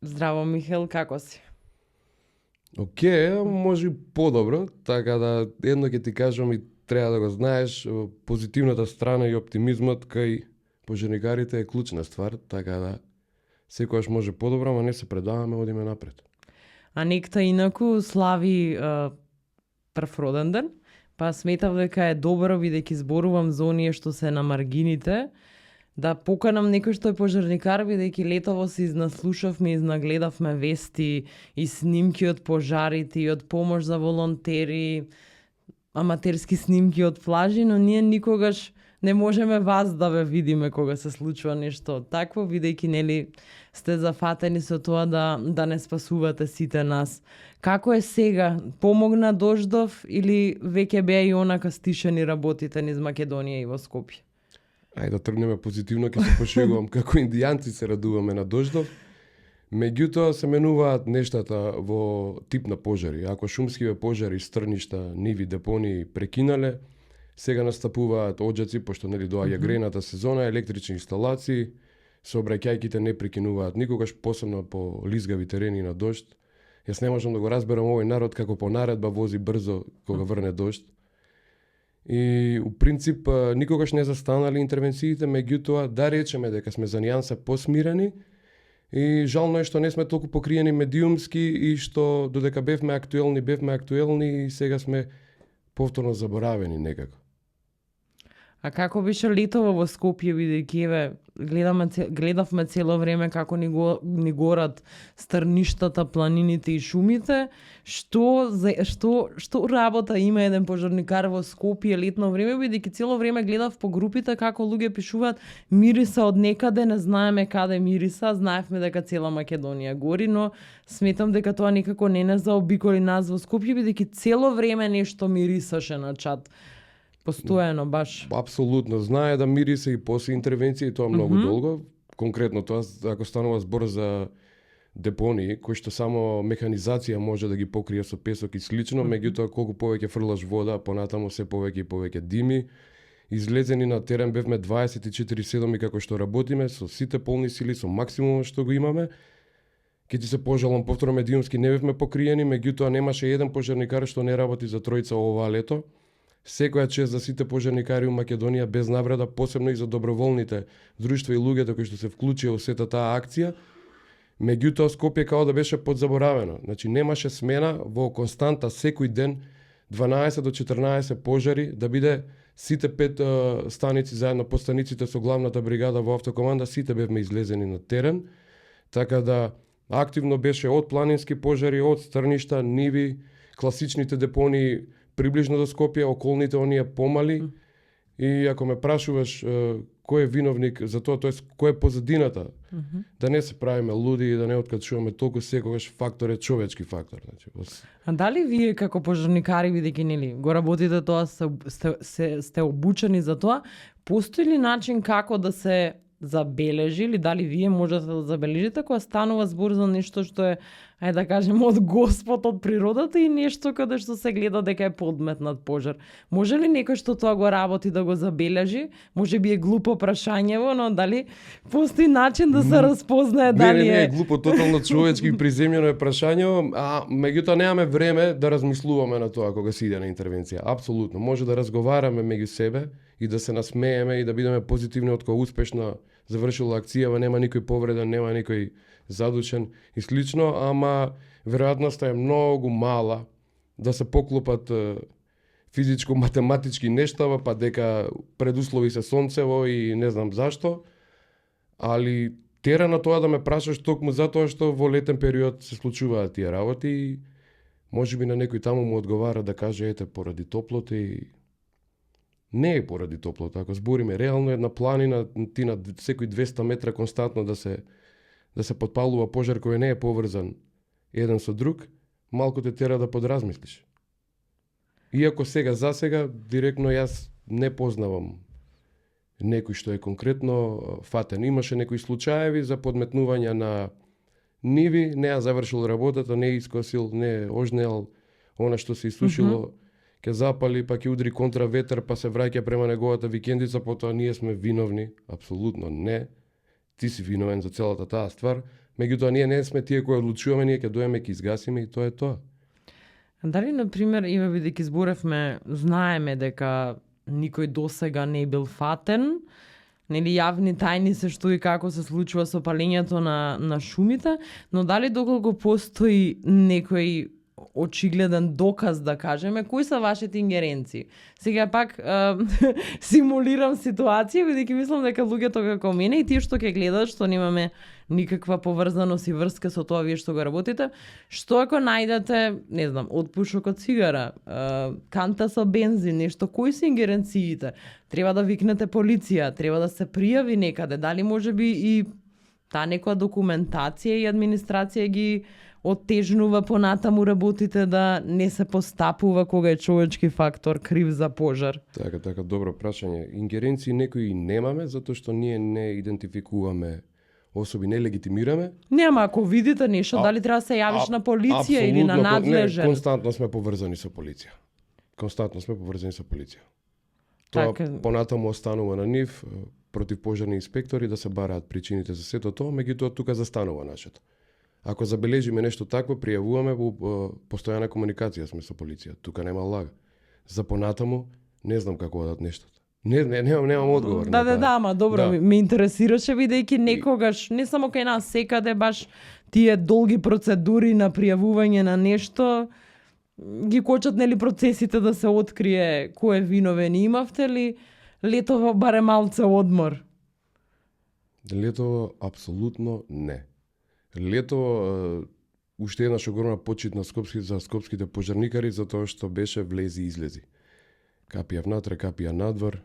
Здраво, Михел, како си? Океј, може и подобро, така да едно ќе ти кажам и треба да го знаеш, позитивната страна и оптимизмот кај пожарникарите е клучна ствар, така да секогаш може подобро, ама не се предаваме, одиме напред. А некта инаку слави прв роден ден, па сметав дека е добро, бидејќи зборувам за оние што се на маргините, да поканам некој што е пожарникар, бидејќи летово се изнаслушавме, изнагледавме вести и снимки од пожарите и од помош за волонтери, аматерски снимки од плажи, но ние никогаш не можеме вас да ве видиме кога се случува нешто такво, бидејќи нели сте зафатени со тоа да не спасувате сите нас. Како е сега? Помогна дождов или веќе беа и онака стишени работите низ Македонија и во Скопје? Ајде да тргнеме позитивно, ќе се пошегувам како индијанци се радуваме на дождов. Меѓутоа се менуваат нештата во тип на пожари. Ако шумскиве пожари, стрништа, ниви, депонии прекинале, сега настапуваат оџаци, пошто нели доаѓа грејната сезона, електрични инсталации, сообраќајките не прекинуваат никогаш, посебно по лизгави терени на дожд. Јас не можам да го разберам овој народ како по наредба вози брзо кога врне дожд. И у принцип никогаш не застанали интервенциите, меѓутоа да речеме дека сме за нијанса посмирени и жално е што не сме толку покриени медиумски и што додека бевме актуелни и сега сме повторно заборавени некако. А како беше летово во Скопје, бидејќи еве гледавме цело време како ни горат стрништата, планините и шумите, што работа има еден пожарникар во Скопје летно време, бидејќи цело време гледав по групите како луѓе пишуваат мириса од некаде, не знаеме каде мириса, знаевме дека цела Македонија гори, но сметам дека тоа никако не заобиколи нас во Скопје, бидејќи цело време нешто мирисаше на чат. Постојано баш. Апсолутно, знае да мирисе и после интервенција и тоа многу долго. Конкретно тоа, ако станува збор за депонии, кои што само механизација може да ги покрие со песок и слично, меѓутоа колку повеќе фрлаш вода, понатаму се повеќе и повеќе дими. Излезени на терен бевме 24/7 и како што работиме, со сите полни сили, со максимумот што го имаме. Ке ти се пожалам, повторно медиумски не бевме покриени, меѓутоа немаше еден пожарникар што не работи за тројца ова лето. Секоја чест за сите пожарникари у Македонија без навреда, посебно и за доброволните друштва и луѓето кои што се вклучија во сета таа акција. Меѓутоа Скопје као да беше подзаборавено. Значи немаше смена во константа секој ден 12 до 14 пожари да биде сите 5 станици заедно по станиците со главната бригада во автокоманда, сите бевме излезени на терен. Така да активно беше од планински пожари, од стрништа, ниви, класичните депонии приближно до Скопје, околните оние помали. И ако ме прашуваш кој е виновник за тоа, тоест кој е позадината, да не се правиме луди и да не откачуваме толку, секогаш фактор е човечки фактор. Значи, А дали вие како пожарникари, бидејќи нели го работите тоа, сте обучени за тоа, постои ли начин како да се забележи или дали вие можете да забележите кога станува збор за нешто што е, ајде да кажем, од Господ, од природата и нешто каде што се гледа дека е подметнат пожар? Може ли некој што тоа го работи да го забележи? Може би е глупо прашањево, но дали постои начин да се распознае дали не е глупо, тотално човечки и приземјено е прашањево, а меѓутоа немаме време да размислуваме на тоа кога се иде на интервенција. Апсолутно, може да разговараме меѓу себе и да се насмееме и да бидеме позитивни од која успешно завршила акцијава, нема никој повреден, нема никој задушен и слично, ама веројатноста е многу мала да се поклопат физичко-математички нештава, па дека предуслови се сонцево и не знам зашто, али тера на тоа да ме прашаш токму затоа што во летен период се случуваат тие работи и можеби на некој таму му одговара да каже ете поради топлото и не е поради топлото. Ако збориме реално една планина, ти на секој 200 метра константно да се подпалува пожар кој не е поврзан еден со друг, малку те тера да подразмислиш. Иако за сега, директно јас не познавам некој што е конкретно фатен. Имаше некои случаеви за подметнување на ниви, не ја завршил работата, не искосил, не ожнел она што се исушило, ќе запали, па ќе удри контра ветер, па се враќа према неговата викендица, потоа ние сме виновни. Апсолутно не. Ти си виновен за целата таа ствар, Меѓутоа ние не сме тие кои одлучуваме, ние ќе доеме, ќе изгасиме и тоа е тоа. Дали, например, Ива, бидејќи зборевме, знаеме дека никој досега не бил фатен, нели јавни тајни се што и како се случува со палењето на шумите, но дали доколку постои некој очигледен доказ, да кажеме, кои се вашите ингеренции? Сега пак симулирам ситуација, бидејќи мислам дека луѓето како мене и тие што ќе гледат, што немаме никаква поврзаност и врска со тоа вие што го работите, што ако најдете, не знам, отпушок од цигара, канта со бензин, нешто, кои се ингеренциите? Треба да викнете полиција, треба да се пријави некаде, дали можеби и таа некоја документација и администрација ги оттежнува понатаму работите да не се постапува кога е човечки фактор крив за пожар? Така, добро прашање. Ингеренции некои немаме, затоа што ние не идентификуваме особи, не легитимираме. Нема, ако видите нешто, дали треба да се јавиш на полиција или на надлежен? Не, константно сме поврзани со полиција. Тоа понатаму останува на нив, противпожарни инспектори да се бараат причините за сето тоа, меѓутоа тука застанува нашето. Ако забележиме нешто такво, пријавуваме, постојана комуникација сме со полиција. Тука нема лага. За понатаму не знам како одат нештата. Немам одговор. Да, ама добро, ме интересираше бидејќи некогаш не само кај нас, секаде баш тие долги процедури на пријавување на нешто ги кочат, нели, процесите да се открие кој е виновен. Имавте ли летово барем малце одмор? Летово апсолутно не. Летово уште еднаш огромна почит на за скопските пожарникари затоа што беше влези и излези. Капија внатре, капија надвор,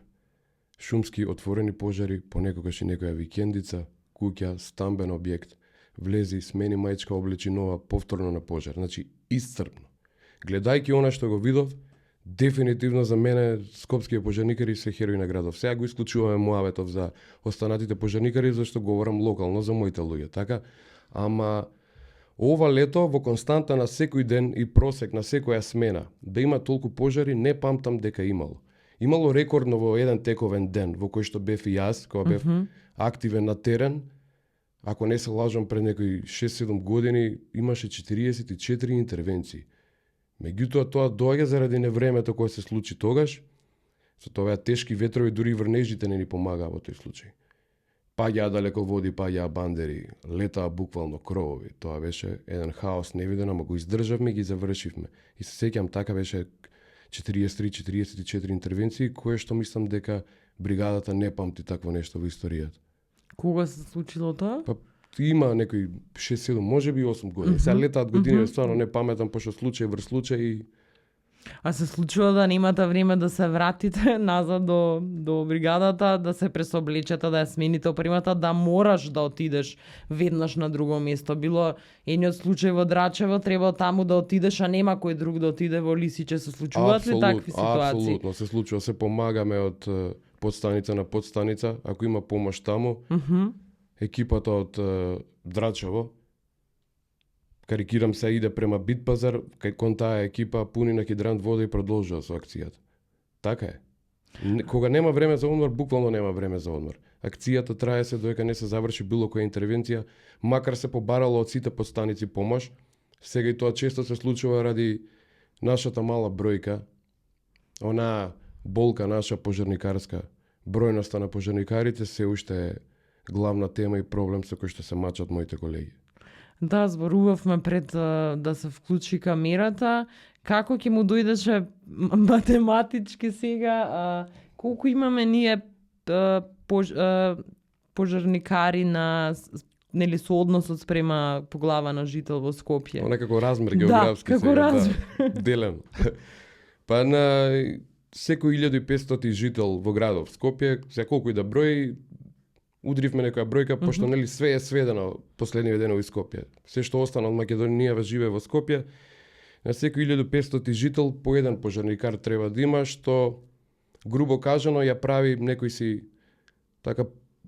шумски отворени пожари, понекогаш и некоја викендица, куќа, стамбен објект, влези, смени мајчка, облечи нова, повторно на пожар. Значи, исцрпно. Гледајќи она што го видов, дефинитивно за мене скопските пожарникари се херои на градов. Сега го исклучуваме муаветов за останатите пожарникари, зашто говорам локално за моите луѓе, така? Ама ова лето во константа на секој ден и просек на секоја смена да има толку пожари, не памтам дека имало. Имало рекордно во еден тековен ден во кој што бев и јас, кога бев активен на терен. Ако не се лажам, пред некои 6-7 години имаше 44 интервенции. Меѓутоа тоа доаѓа заради невремето кое се случи тогаш. Со тоа тешки ветрови дури врнежите не ни помагаа во тој случај. Паѓаа далеководи, паѓаа бандери, летаа буквално кровови. Тоа беше еден хаос невиден, ама го издржавме и ги завршивме. И се сеќам, така беше 43-44 интервенции, кое што мислам дека бригадата не памти такво нешто во историјата. Кога се случило тоа? Па има некои 6-7, можеби 8 години. Сега летаат години, стварно не паметам, пошто случај врз случај. А се случува да немате време да се вратите назад до бригадата, да се пресоблечете, да ја смените опремата, да мораш да отидеш веднаш на друго место. Било едниот случај во Драчево, треба таму да отидеш, а нема кој друг да отиде во Лисиче. Се случуваат ли такви ситуации? Апсолутно, се случува. Се помагаме од подстаница на подстаница. Ако има помош таму, екипата од Драчево, карикирам се, иде према Битпазар, кај кон таа екипа пуни на хидрант вода и продолжува со акцијата. Така е. Кога нема време за одмор, буквално нема време за одмор. Акцијата трае се додека не се заврши било која интервенција, макар се побарало од сите подстаници помош. Сега и тоа често се случува ради нашата мала бројка, онаа болка наша пожарникарска. Бројноста на пожарникарите се уште е главна тема и проблем со кој што се мачат моите колеги. Да, зборувавме пред да се вклучи камерата. Како ќе му дојдеше математички сега? Колку имаме ние пожарникари на нели со односот спрема по глава на жител во Скопје? Некако размер географски. Да, како размер. Да, делен. Па на секој 1500 жител во градов Скопје, сега колку и да брои, удривме некоја бројка, пошто нели све е сведено последниве денови Скопје. Се што остана од Македонија живее во Скопје, на секој 1500 жител по еден пожарникар треба да има, што грубо кажано ја прави некој си така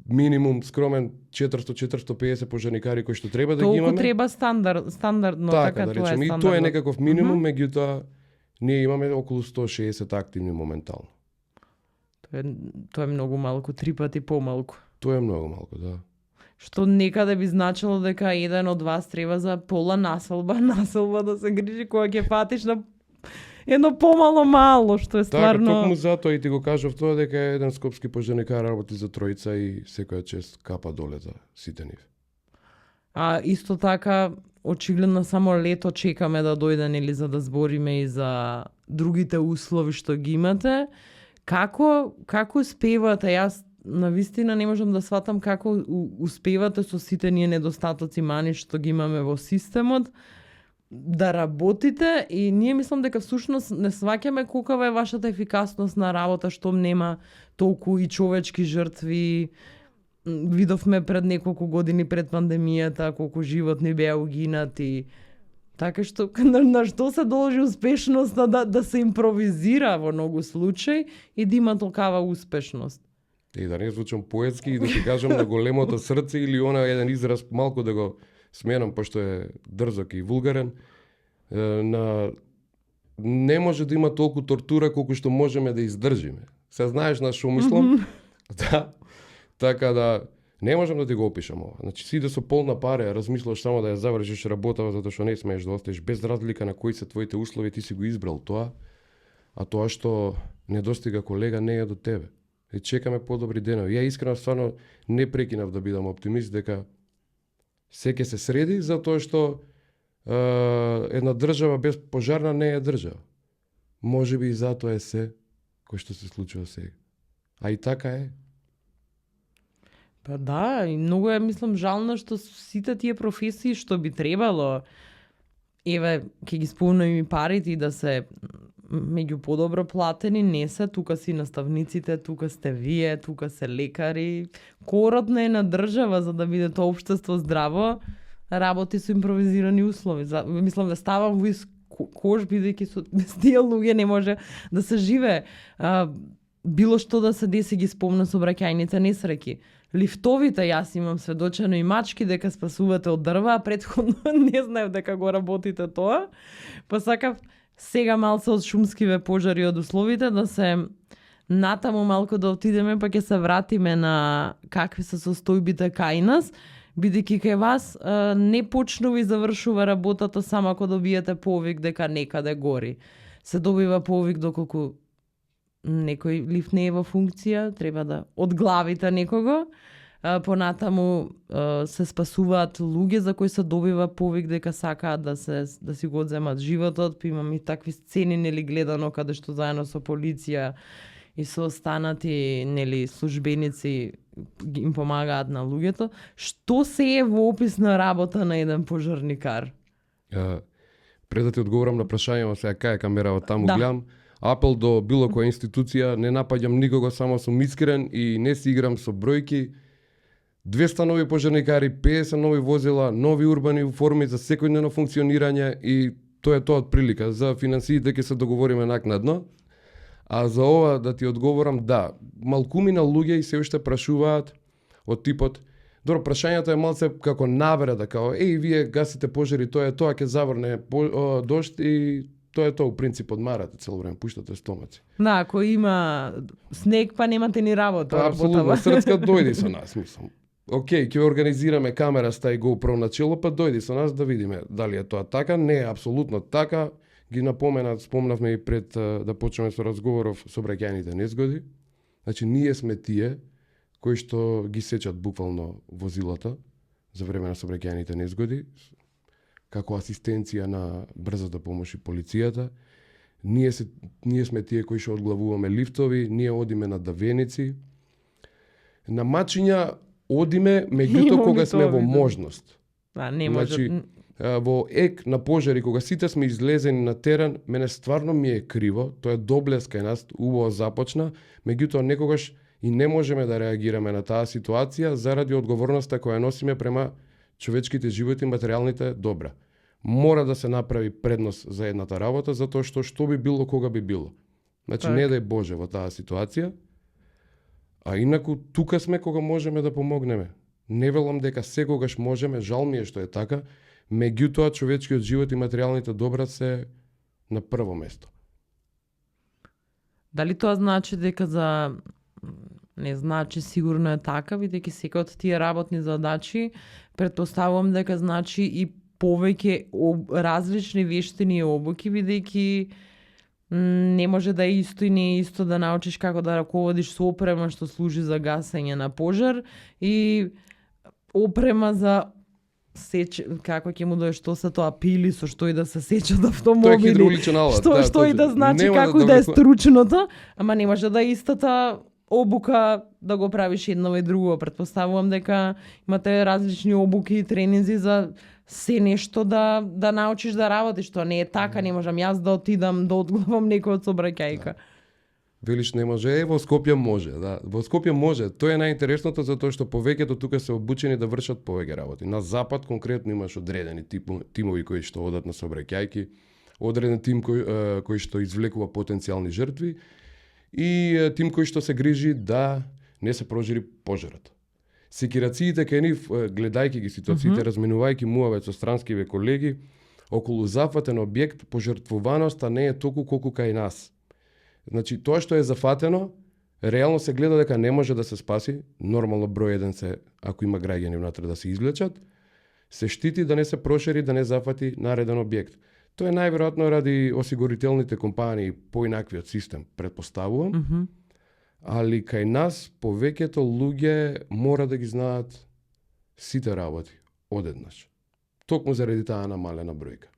минимум скромен 400-450 пожарникари кои што треба да ги имаме. Толку треба стандардно, така да тоа е речеме. И тоа е некаков минимум, меѓутоа ние имаме околу 160 активни моментално. Тоа е многу малку, 3 пати помалку. Тоа е многу малку, да. Што некаде би значило дека еден од вас треба за пола населба да се грижи кога ќе фатиш на едно помало мало, што е Така, стварно... токму затоа и ти го кажав тоа дека еден скопски пожарникар работи за тројца и секоја чест капа доле за сите нив. А исто така, очигледно само лето чекаме да дојде, нели, за да збориме и за другите услови што ги имате. Како успевате? Јас навистина не можам да сватам како успевате со сите ние недостатоци, мани што ги имаме во системот, да работите, и ние мислам дека всушност не сваќаме колкава е вашата ефикасност на работа, што нема толку и човечки жртви. Видовме пред неколку години пред пандемијата колку животни беа угинати. Така што на што се должи успешноста да се импровизира во многу случаи и да има толкава успешност. И да не звучам поетски и да ти кажам на големото срце или она еден израз малку да го сменам, пошто е дрзок и вулгарен, не може да има толку тортура колку што можеме да издржиме. Се знаеш на што мислам? Да. Така да не можам да ти го опишам ова. Значи сите со полна паре размислуваш само да ја завршиш работава затоа што не смееш да остеш, без разлика на кои се твоите услови, ти си го избрал тоа, а тоа што не достига колега не е до тебе. И чекаме подобри денови. Ја искрено стварно не прекинав да бидам оптимист дека се ќе се среди, затоа што една држава без пожарна не е држава. Можеби и затоа е се кој што се случува сега. А и така е. Па да, и многу е, мислам, жално што сите тие професии што би требало, еве, ќе ги спомнам и парите и да се меѓу подобро платени, не се, тука си наставниците, тука сте вие, тука се лекари. Корот не е на држава за да биде тоа општество здраво, работи со импровизирани услови. Мислам да ставам во кош, бидејќи со без тие луѓе не може да се живее. Било што да се деси, ги спомна сообраќајните несреќи. Лифтовите, јас имам сведочено и мачки дека спасувате од дрва, а претходно не знаев дека го работите тоа. Па сакав сега малце од шумскиве пожари од условите да се натаму малку да отидеме, па ќе се вратиме на какви се состојбите кај нас, бидејќи кај вас не почнува и завршува работата само ако добиете повик дека некаде гори. Се добива повик доколку некој лифт не е во функција, треба да одглавите некого. Понатаму се спасуваат луѓе за кои се добива повик дека сакаат да си го одземат животот. Имам и такви сцени, нели, гледано каде што заедно со полиција и со останати, нели, службеници им помагаат на луѓето. Што се е во опис на работа на еден пожарникар? Пред да ти одговорам на прашањето, сега кај е камерава таму, Да. гледам. Апел до било која институција, не напаѓам никого, само сум искрен и не си играм со бројки. 200 нови пожарникари, 50 нови возила, нови урбани форми за секојдневно функционирање и тоа е тоа од прилика. За финансиите ќе се договориме накнадно. А за ова да ти одговорам, да, малкумина луѓе и се уште прашуваат од типот. Добро, прашањето е малце како навреда, као вие гасите пожари, тоа е тоа, ќе заврне дожд и тоа е тоа, у принцип одмарате цело време, пуштате стомаци. Да, ако има снег, па немате ни работа. Па, апсолутно, Срцка дојди со нас, мислам. Океј, ќе организираме камера ста и GoPro на чело, па дојди со нас да видиме дали е тоа така. Не е апсолутно така. Ги напоменат, спомнавме и пред да почнеме со разговоров со сообраќајните незгоди. Значи, ние сме тие кои што ги сечат буквално возилата за време на сообраќајните незгоди, како асистенција на брзата помош и полицијата. Ние сме тие кои што одглавуваме лифтови, ние одиме на давеници. На мачиња одиме, меѓутоа кога сме во можност. Да, не може. Значи, во ек на пожари, кога сите сме излезени на терен, мене стварно ми е криво, тоа е доблес кај нас, убаво започна, меѓутоа некогаш и не можеме да реагираме на таа ситуација заради одговорноста која носиме према човечките животи и материјалните добра. Мора да се направи преднос за едната работа, затоа што би било кога би било. Значи, Так. не дај Боже во таа ситуација, а инаку тука сме кога можеме да помогнеме. Не велам дека секогаш можеме, жал ми е што е така, меѓутоа човечкиот живот и материјалните добра се на прво место. Дали тоа значи дека за Не значи сигурно е така, бидејќи секој од тие работни задачи претпоставувам дека значи и повеќе различни вештини и обуки, бидејќи не може да е исто и не е исто да научиш како да раководиш со опрема што служи за гасење на пожар и опрема за како ќе му дое што се тоа пили со што и да се сечат Тоа е автомобили. хидравличен алат. Што и да значи Нема како и да е стручното, ама не може да е истата обука да го правиш едно и друго. Претпоставувам дека имате различни обуки и тренинзи за се нешто да научиш да работиш. Тоа не е така, не можам јас да отидам да одглавам некој од сообраќајка. Велиш не може, во Скопје може, да. Во Скопје може. Тоа е најинтересното затоа што повеќето тука се обучени да вршат повеќе работи. На запад конкретно имаш одредени тимови кои што одат на сообраќајки, одреден тим кој што извлекува потенцијални жртви и тим кој што се грижи да не се прожири пожарот. Секирациите кај нив, гледајќи ги ситуациите, разменувајќи муавет со странскиве колеги, околу зафатен објект пожртвуваноста не е толку колку кај нас. Значи, тоа што е зафатено, реално се гледа дека не може да се спаси, нормално број 1 се, ако има граѓани внатре да се извлечат, се штити да не се прошири, да не зафати нареден објект. Тоа е најверојатно ради осигурителните компании поинаквиот систем, претпоставувам, али кај нас повеќето луѓе мора да ги знаат сите работи одеднаш. Токму заради таа намалена бројка.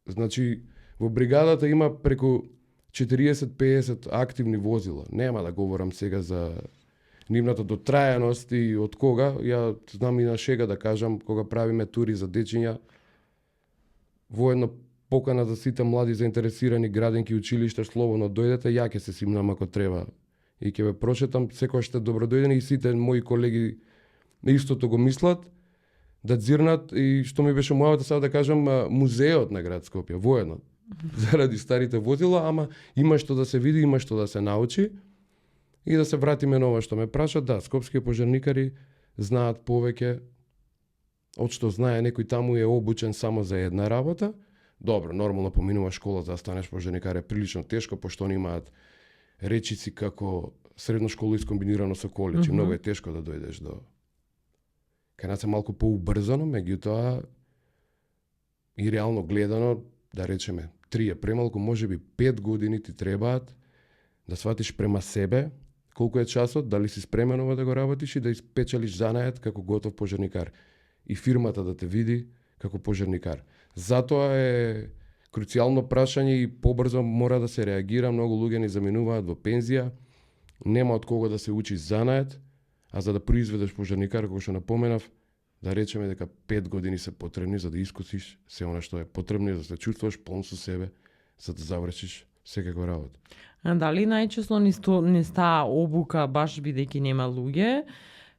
Значи, во бригадата има преку 40-50 активни возила. Нема да говорам сега за нивната дотрајаност и од кога. Ја знам и на шега да кажам, кога правиме тури за дечиња, воедно покана за сите млади заинтересирани градинки училишта, слободно дојдете, ја ќе се симнам ако треба. И ќе ве прошетам, секој што е добродојден и сите мои колеги истото го мислат, да дзирнат и што ми беше мојата сега да кажам музеот на град Скопје, воедно. Заради старите возила, ама има што да се види, има што да се научи. И да се вратиме на ова што ме прашат, да, скопските пожарникари знаат повеќе од што знае некој таму е обучен само за една работа. Добро, нормално поминува школа за да станеш пожарникар е прилично тешко, пошто они имаат речици како средно школа искомбинирано со колеџ, многу е тешко да дојдеш до. Кај нас е малку поубрзано, меѓутоа и реално гледано, да речеме, 3 е премалку, можеби 5 години ти требаат да сватиш према себе колку е часот, дали си спремен ова да го работиш и да испечелиш занајат како готов пожарникар. И фирмата да те види како пожарникар. Затоа е круцијално прашање и побрзо мора да се реагира, многу луѓе ни заминуваат во пензија, нема од кого да се учи занајат, а за да произведеш пожарникар, како што напоменав, да речеме дека 5 години се потребни за да искусиш се она што е потребно, да се чувствуваш полн со себе, за да завршиш секако работа. А дали најчесто не стаа обука, баш бидејќи нема луѓе,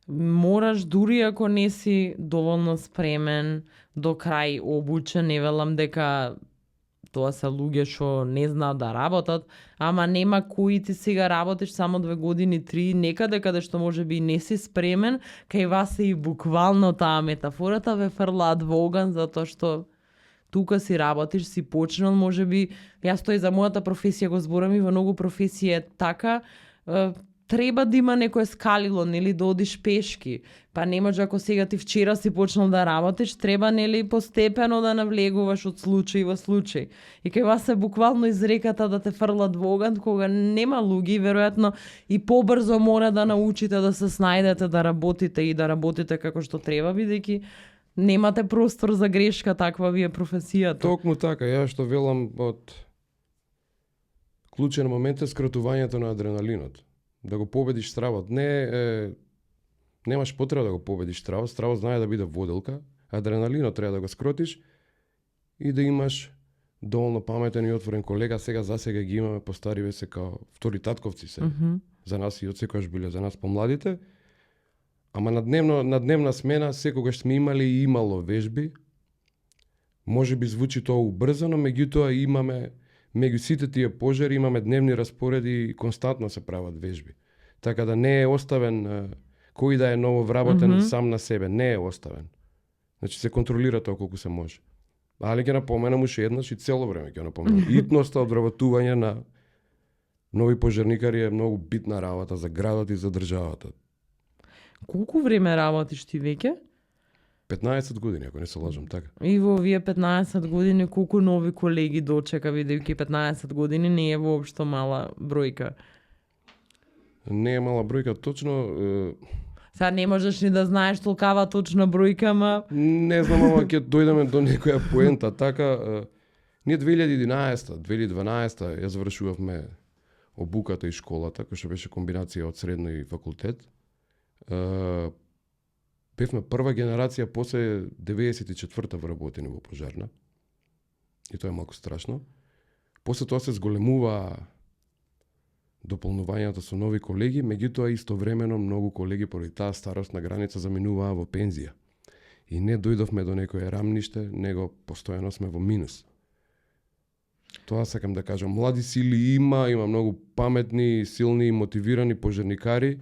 мораш дури ако не си доволно спремен, до крај обучен, не велам дека тоа се луѓе што не знаат да работат, ама нема кои ти сега работиш само 2 години, 3, некаде каде што можеби не си спремен, кај вас е и буквално таа метафората ве фрлаат во оган, затоа што тука си работиш, си почнал, можеби, јас тоа и за мојата професија го зборам и во многу професија е така, треба да има некое скалило, нели, да одиш пешки. Па не може ако сега ти вчера си почнал да работиш, треба, нели, постепено да навлегуваш од случај во случај. И кај вас е буквално изреката да те фрлат во оган, кога нема луѓе, веројатно и побрзо мора да научите да се снајдете, да работите и да работите како што треба, бидејќи немате простор за грешка, таква ви е професијата. Токму така, ја што велам од клучен момент е скратувањето на адреналинот. Да го победиш стравот. Немаш потреба да го победиш стравот. Стравот знае да биде воделка. Адреналинот треба да го скротиш и да имаш доволно паметен и отворен колега. Сега ги имаме, постариве се као втори татковци се. За нас и од секојаш биле за нас помладите. Ама на дневна смена секогаш сме имали и имало вежби. Може би звучи тоа убрзано, меѓутоа имаме меѓу сите тие пожари имаме дневни распореди и константно се прават вежби. Така да не е оставен кој да е ново вработен сам на себе, не е оставен. Значи се контролира тоа колку се може. Али ќе напоменам уште еднаш и цело време ќе напоменам. Итноста од вработување на Нови пожарникари е многу битна работа за градот и за државата. Колку време работиш ти веќе? 15 години, ако не се лажам, така. И во овие 15 години колку нови колеги дочека, бидејќи 15 години не е воопшто мала бројка. Не е мала бројка точно, Сега не можеш ни да знаеш толкава точна бројка, ама не знам, ама ќе дојдеме до некоја поента, така. Ние 2011, 2012 ја завршувавме обуката и школата, која што беше комбинација од средно и факултет. Бевме прва генерација после 94-та вработени во пожарна. И тоа е малку страшно. После тоа се зголемува дополнувањето со нови колеги, меѓутоа истовремено многу колеги поради таа старосна граница заминуваа во пензија. И не дојдовме до некое рамниште, него постојано сме во минус. Тоа сакам да кажам, млади сили има многу паметни, силни и мотивирани пожарникари,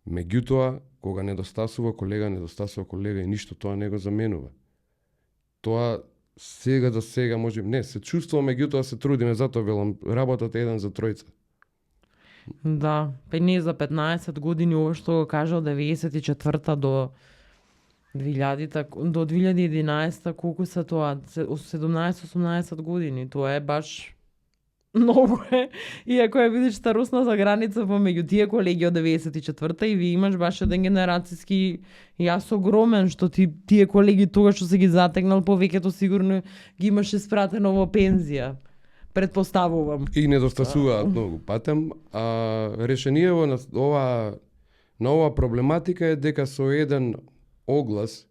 меѓутоа кога недостасува колега и ништо тоа не го заменува. Тоа сега до сега може не се чувствуваме, меѓутоа се трудиме, затоа велам работата е еден за тројца. да, па не за 15 години ова што го кажа од 94-та до 2000-та, до 2011-та, колку се тоа? 17-18 години, тоа е баш многу е. Иако ја видиш старосната граница помеѓу тие колеги од 94-та и ви имаш баш еден генерацијски јас огромен, што тие колеги тогаш што се ги затегнал повеќето сигурно ги имаш испратено во пензија. Предпоставувам. И недостасуваат многу патем, а решението на ова проблематика е дека со еден оглас,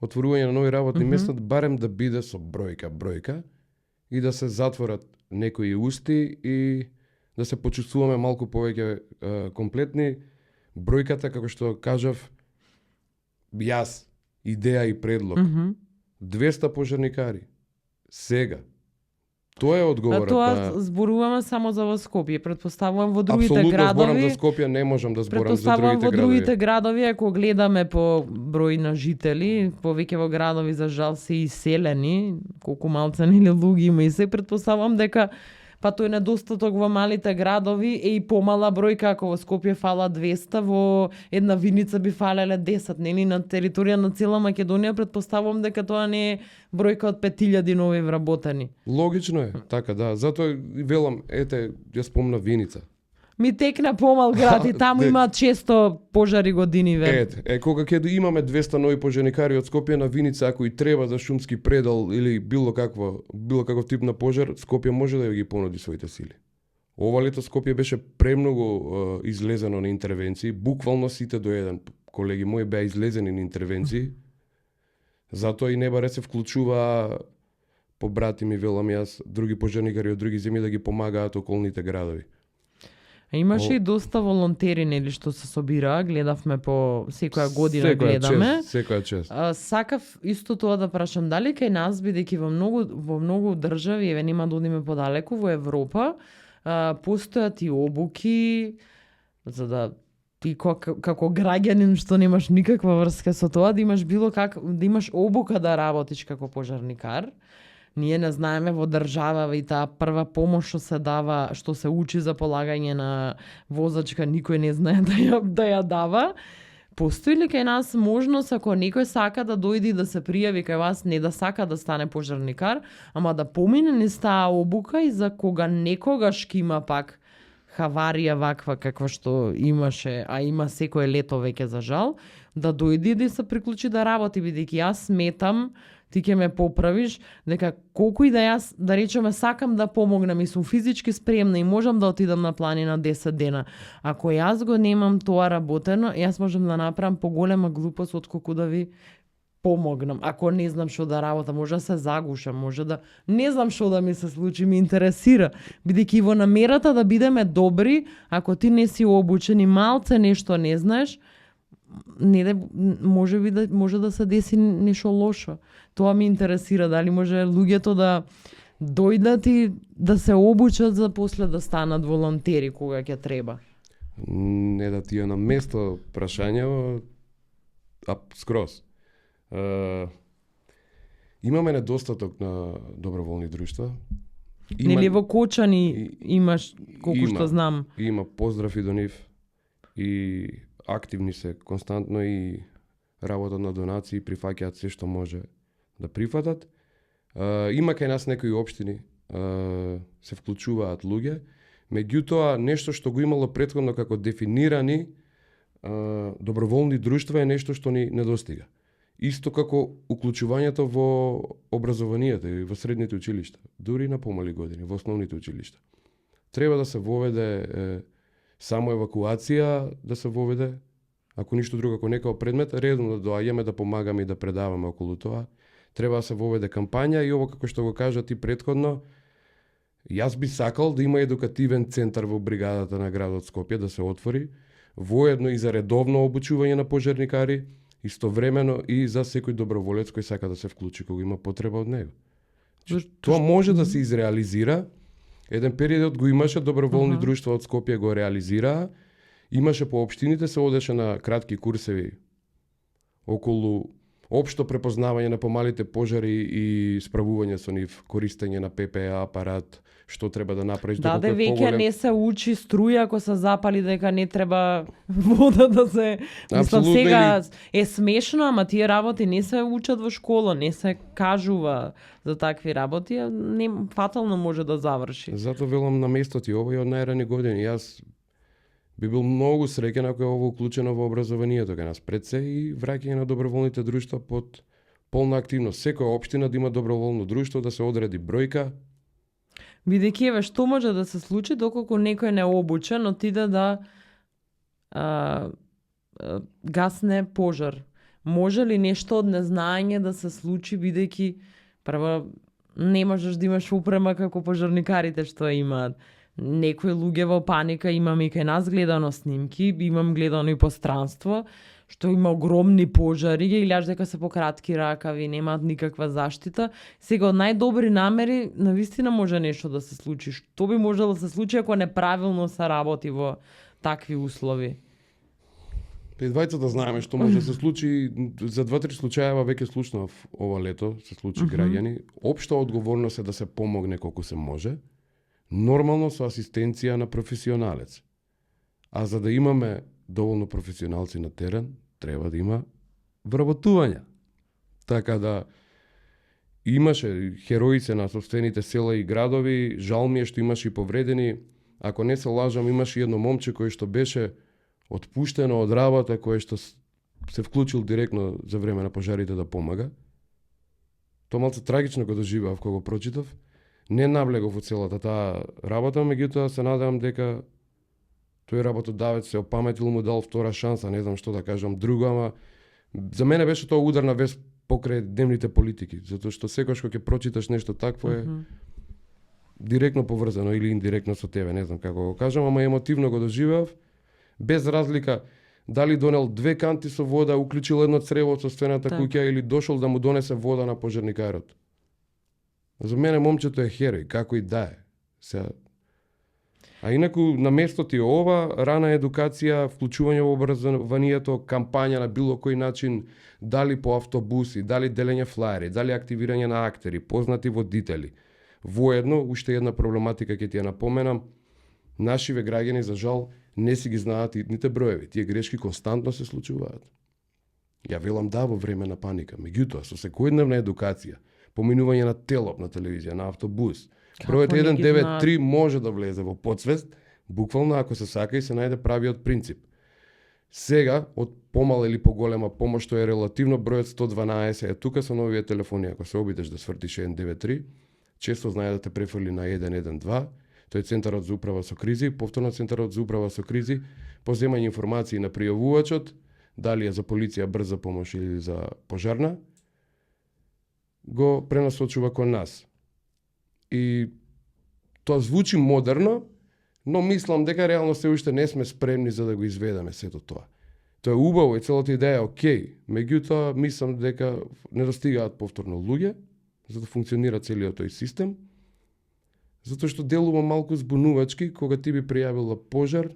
отворување на нови работни места, барем да биде со бројка и да се затворат некои усти и да се почувствуваме малку повеќе комплетни. Бројката, како што кажав, јас, идеја и предлог. 200 пожарникари. Сега. Тоа е одговорот. Тоа зборуваме само за во Скопје. Предпоставувам во другите Апсолутно градови. зборам за Скопје, не можам да зборам за Предпоставувам другите во градови. другите градови, ако гледаме по број на жители, повеќе во градови за жал се иселени, колку малце нели луѓе има и се, предпоставувам дека па тој недостаток во малите градови е и помала бројка, ако во Скопје фала 200, во една Виница би фалеле 10, нели на територија на цела Македонија, предпоставувам дека тоа не е бројка од 5000 нови вработени. Логично е, така да. Затоа велам, ете, ја спомна Виница. Ми текна помал град и таму Не. има често пожари годиниве. Ете, кога ќе имаме 200 нови пожарникари од Скопје на Виница, ако и треба за шумски предал или било каков тип на пожар, Скопје може да ги понуди своите сили. Ова лето Скопје беше премногу излезено на интервенции, буквално сите до еден колеги мои беа излезени на интервенции. Затоа и не баре се вклучува побратими, велам јас, други пожарникари од други земји да ги помагаат околните градови. Имаше и доста волонтери, нели, што се собираа, гледавме по секоја година гледаме. Секоја чест. Сакав исто тоа да прашам, дали кај нас, бидејќи во многу држави, еве нема да одиме подалеку, во Европа, постојат и обуки, за да ти како граѓанин што немаш никаква врска со тоа, да имаш да имаш обука да работиш како пожарникар. Ние не знаеме во држава и таа прва помош што се дава, што се учи за полагање на возачка, никој не знае да ја дава. Постои ли кај нас можност ако некој сака да дојде и да се пријави кај вас, не да сака да стане пожарникар, ама да помине низ таа обука и за кога некогаш ќе има пак хаварија ваква каква што имаше, а има секое лето веќе за жал, да дојде и да се приклучи да работи, бидејќи јас сметам, ти ќе ме поправиш, дека колку и да јас, да речеме, сакам да помогнам и сум физички спремна и можам да отидам на планина 10 дена. Ако јас го немам тоа работено, јас можам да направам поголема глупост отколку да ви помогнам. Ако не знам што да работам, може да се загушам, може да не знам што да ми се случи, ми интересира. Бидејќи во намерата да бидеме добри, ако ти не си обучен и малце нешто не знаеш, може да се деси нешто лошо. Тоа ми интересира, дали може луѓето да дојдат и да се обучат за после да станат волонтери кога ќе треба. Не да ти е на место прашање, скроз. Имаме недостаток на доброволни друштва. Нели во Кочани имаш, колку што знам. Има поздрав и до нив. И активни се константно и работат на донации, прифаќаат се што може да прифатат. Има кај нас некои општини се вклучуваат луѓе, меѓутоа нешто што го имало претходно како дефинирани доброволни друштва е нешто што ни недостига. Исто како уклучувањето во образованието и во средните училишта, дури на помали години, во основните училишта. Треба да се воведе само евакуација, да се воведе, ако ништо друго, ако некој предмет, редовно да доаѓаме да помагаме и да предаваме околу тоа. Треба да се воведе кампања и ово како што го кажа ти претходно, јас би сакал да има едукативен центар во бригадата на градот Скопје да се отвори, воедно и за редовно обучување на пожарникари, истовремено и за секој доброволец кој сака да се вклучи кога има потреба од него. Тоа може да се изреализира. Еден период го имаше, доброволни друштва од Скопје го реализираа. Имаше по општините, се одеше на кратки курсеви околу општо препознавање на помалите пожари и справување со нив, користење на ППА апарат, што треба да направиш да веќе не се учи струја ако се запали дека не треба вода да се мислам сега е смешно, ама тие работи не се учат во школа, не се кажува за такви работи, не фатално може да заврши. Зато велам на место ти ова и од најрани години. Јас би бил многу среќен ако е ово уклучено во образованието кај нас пред се и враќање на доброволните друштва под полна активност. Секоја општина да има доброволно друштво, да се одреди бројка. Бидејќи еве што може да се случи доколку некој не е обучен, отиде да гасне пожар. Може ли нешто од незнаење да се случи бидејќи прво не можеш да имаш упрема како пожарникарите што имаат. Некои луѓе во паника, имаме и кај нас гледано снимки, имам гледано и пространство, што има огромни пожари, ги гледаш дека се по кратки ракави, немаат никаква заштита. Сега од најдобри намери, навистина може нешто да се случи. Што би можело да се случи ако неправилно се работи во такви услови? Двајцата знаеме што може да се случи. За 2-3 случаева веќе слушнав ова лето, се случи граѓани. Општа одговорност е да се помогне колку се може. Нормално со асистенција на професионалец. А за да имаме доволно професионалци на терен, треба да има вработување. Така да имаше херои се на собствените села и градови, жал ми е што имаше и повредени. Ако не се лажам, имаше едно момче кој што беше отпуштено од работа, кој што се вклучил директно за време на пожарите да помага. Тоа малце трагично го доживеав кога го прочитав. Не навлегов во целата таа работа, меѓутоа се надевам дека тој работодавец се опаметил, му дал втора шанса, не знам што да кажам друго, ама за мене беше тоа ударна вест покрај дневните политики, затоа што секогаш кога ќе прочиташ нешто такво е директно поврзано или индиректно со тебе, не знам како го кажам, ама емотивно го доживеав, без разлика дали донел 2 канти со вода, уклучил едно црево од собствената куќа или дошол да му донесе вода на пожарникарот. За мене момчето е херој, како и да е. А инаку на место ти ова, рана едукација, вклучување во образованието, кампања на било кој начин, дали по автобуси, дали делење флаери, дали активирање на актери, познати водители. Воедно, уште една проблематика ќе ти ја напоменам, нашиве граѓани за жал не си ги знаат итните броеви. Тие грешки константно се случуваат. Ја велам да во време на паника, меѓутоа со секојдневна едукација, поминување на телоп на телевизија, на автобус, бројот 193 може да влезе во подсвест, буквално ако се сака и се најде правиот принцип. Сега, од помала или поголема помош, што е релативно, бројот 112 е тука со новите телефони, ако се обидеш да свртиш 193, често знае да те префрли на 112, тој е Центарот за управа со кризи, повторно Центарот за управа со кризи, по земање информации на пријавувачот, дали е за полиција, брза помош или за пожарна, го пренасочува кон нас. И тоа звучи модерно, но мислам дека реално се уште не сме спремни за да го изведеме сето тоа. Тоа е убаво и целата идеја е окей, меѓутоа мислам дека не достигаат повторно луѓе за да функционира целиот тој систем, затоа што делува малку збунувачки кога ти би пријавила пожар,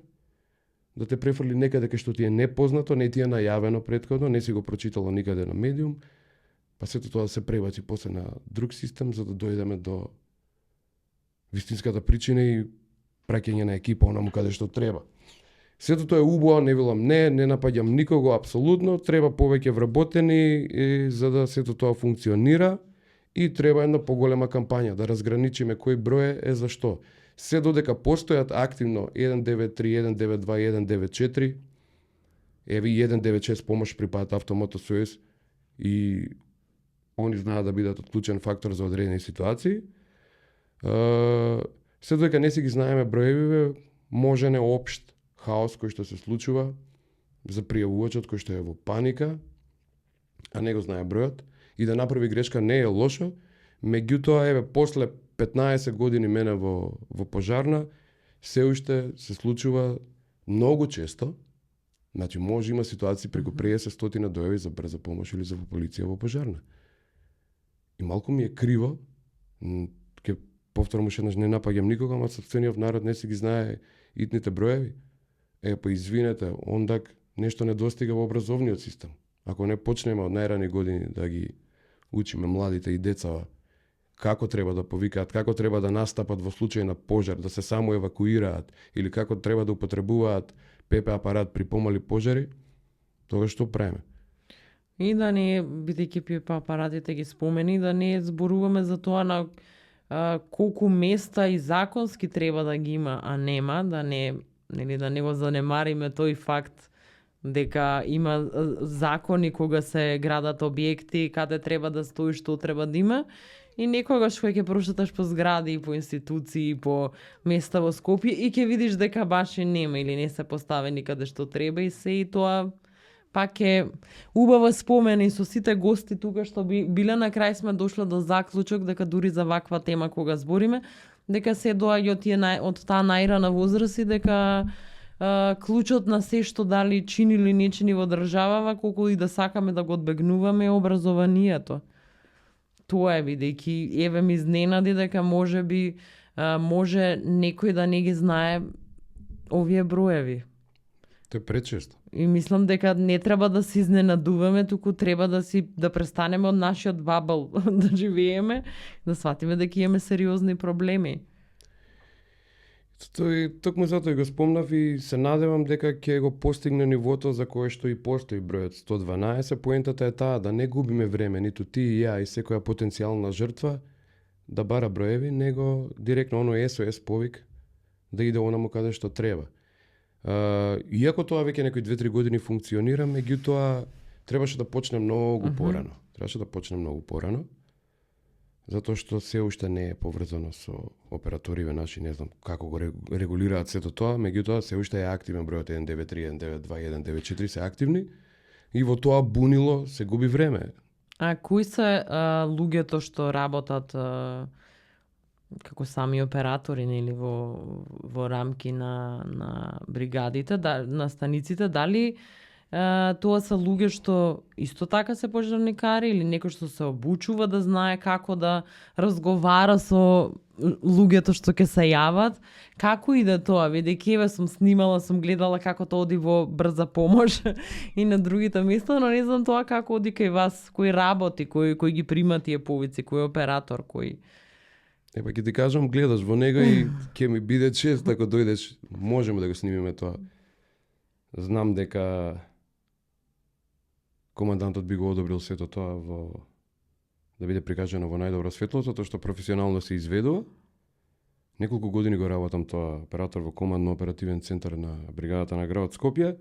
да те префрли некаде кај што ти е непознато, не ти е најавено претходно, не си го прочитала никаде на медиум, па сето тоа да се пребаци после на друг систем за да дојдеме до вистинската причина и праќање на екипа онаму каде што треба. Сето тоа е убаво, не велам не напаѓам никого апсолутно, треба повеќе вработени за да сето тоа функционира и треба една поголема кампања да разграничиме кој број е за што. Се додека постојат активно 193, 192, 194, еве 196 помош припаат Автомотосојуз и они знаат да бидат клучен фактор за одредени ситуации. Се додека не си ги знаеме броевиве, може не општ хаос кој што се случува за пријавувачот кој што е во паника, а не го знае бројот, и да направи грешка не е лошо, меѓутоа еве после 15 години мене во пожарна, се уште се случува многу често, значи може има ситуации преку 50-100 дојави за брза помош или за полиција во пожарна. И малку ми е криво, ќе повторам уште еднаш, не напаѓам никога, ама сопствениот народ не си ги знае итните броеви. Па извинете, ондак нешто не достига во образовниот систем. Ако не почнеме од најрани години да ги учиме младите и децава како треба да повикаат, како треба да настапат во случај на пожар, да се само евакуираат или како треба да употребуваат ПП апарат при помали пожари, тоа што правиме? И да не, бидејќи ПП апаратите ги спомени, да не зборуваме за тоа на колку места и законски треба да ги има, а нема, да не го занемариме тој факт дека има закони кога се градат објекти, каде треба да стои, што треба да има. И некогаш кој ќе прошеташ по згради, по институции, по места во Скопје и ќе видиш дека баш и нема или не се поставени каде што треба и се, и тоа пак е убава спомена и со сите гости тука што биле, на крај сме дошле до заклучок дека дури за ваква тема кога збориме, дека се доаѓа од таа најрана возраст и дека клучот на се што дали чини или не чини во државава, колку и да сакаме да го одбегнуваме, е образованието. Тоа е, бидејќи еве ми изненади дека може некој да не ги знае овие броеви. Тоа е пречесто. И мислам дека не треба да се изненадуваме, туку треба да престанеме од нашиот бабл да живееме, да сватиме дека имаме сериозни проблеми. Токму затоа го спомнав и се надевам дека ќе го постигне нивото за кое што и постои бројот 112. Поентата е таа да не губиме време, ниту ти и ја и секоја потенцијална жртва да бара броеви, него директно оно SOS повик да иде онаму каде што треба. Иако тоа веќе некои 2-3 години функционира, меѓутоа требаше да почне многу порано. Требаше да почне многу порано, затоа што се уште не е поврзано со операториве наши, не знам како го регулираат сето тоа, меѓутоа се уште е активен бројот 193, 192, 194 се активни и во тоа бунило се губи време. А кои се луѓето што работат како сами оператори, нели, во рамки на бригадите, на станиците, дали тоа се луѓе што исто така се пожарникари или некој што се обучува да знае како да разговара со луѓето што ќе се јават? Како иде тоа? Бидејќи еве сум снимала, сум гледала како тоа оди во брза помош и на другите места, но не знам тоа како оди кај вас, кој работи, кој ги прима тие повици, кој оператор, кој... Епа ќе ти кажам, гледаш во него и ќе ми биде чест ако дојдеш, можеме да го снимиме тоа. Знам дека командантот би го одобрил сето тоа да биде прикажано во најдобро светло, затоа што професионално се изведува. Неколку години го работам тоа, оператор во командно-оперативен центар на бригадата на градот Скопје.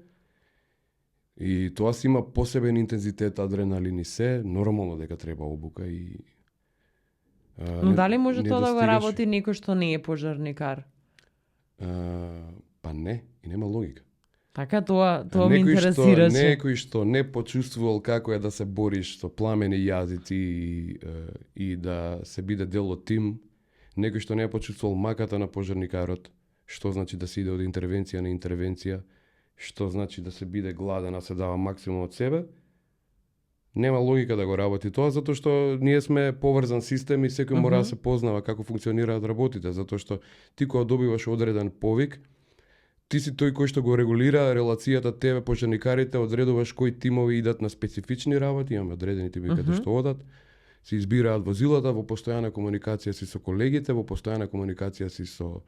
И тоа си има посебен интензитет, адреналин и се, нормално дека треба обука и но дали може тоа да го работи некој што не е пожарникар? Па не, и нема логика. Така, тоа ме интересираше. Некој што не почувствувал како е да се бориш со пламени јазици и да се биде дел од тим, некој што не е почувствувал маката на пожарникарот, што значи да се иде од интервенција на интервенција, што значи да се биде гладен, а се дава максимум од себе, нема логика да го работи тоа, затоа што ние сме поврзан систем и секој мора да се познава како функционираат работите, затоа што ти кога добиваш одреден повик, ти си тој кој што го регулира релацијата тебе пожарникарите, одредуваш кои тимови идат на специфични работи, имаме одредени тими каде што одат, Се избираат возилата, во постојана комуникација си со колегите, во постојана комуникација си со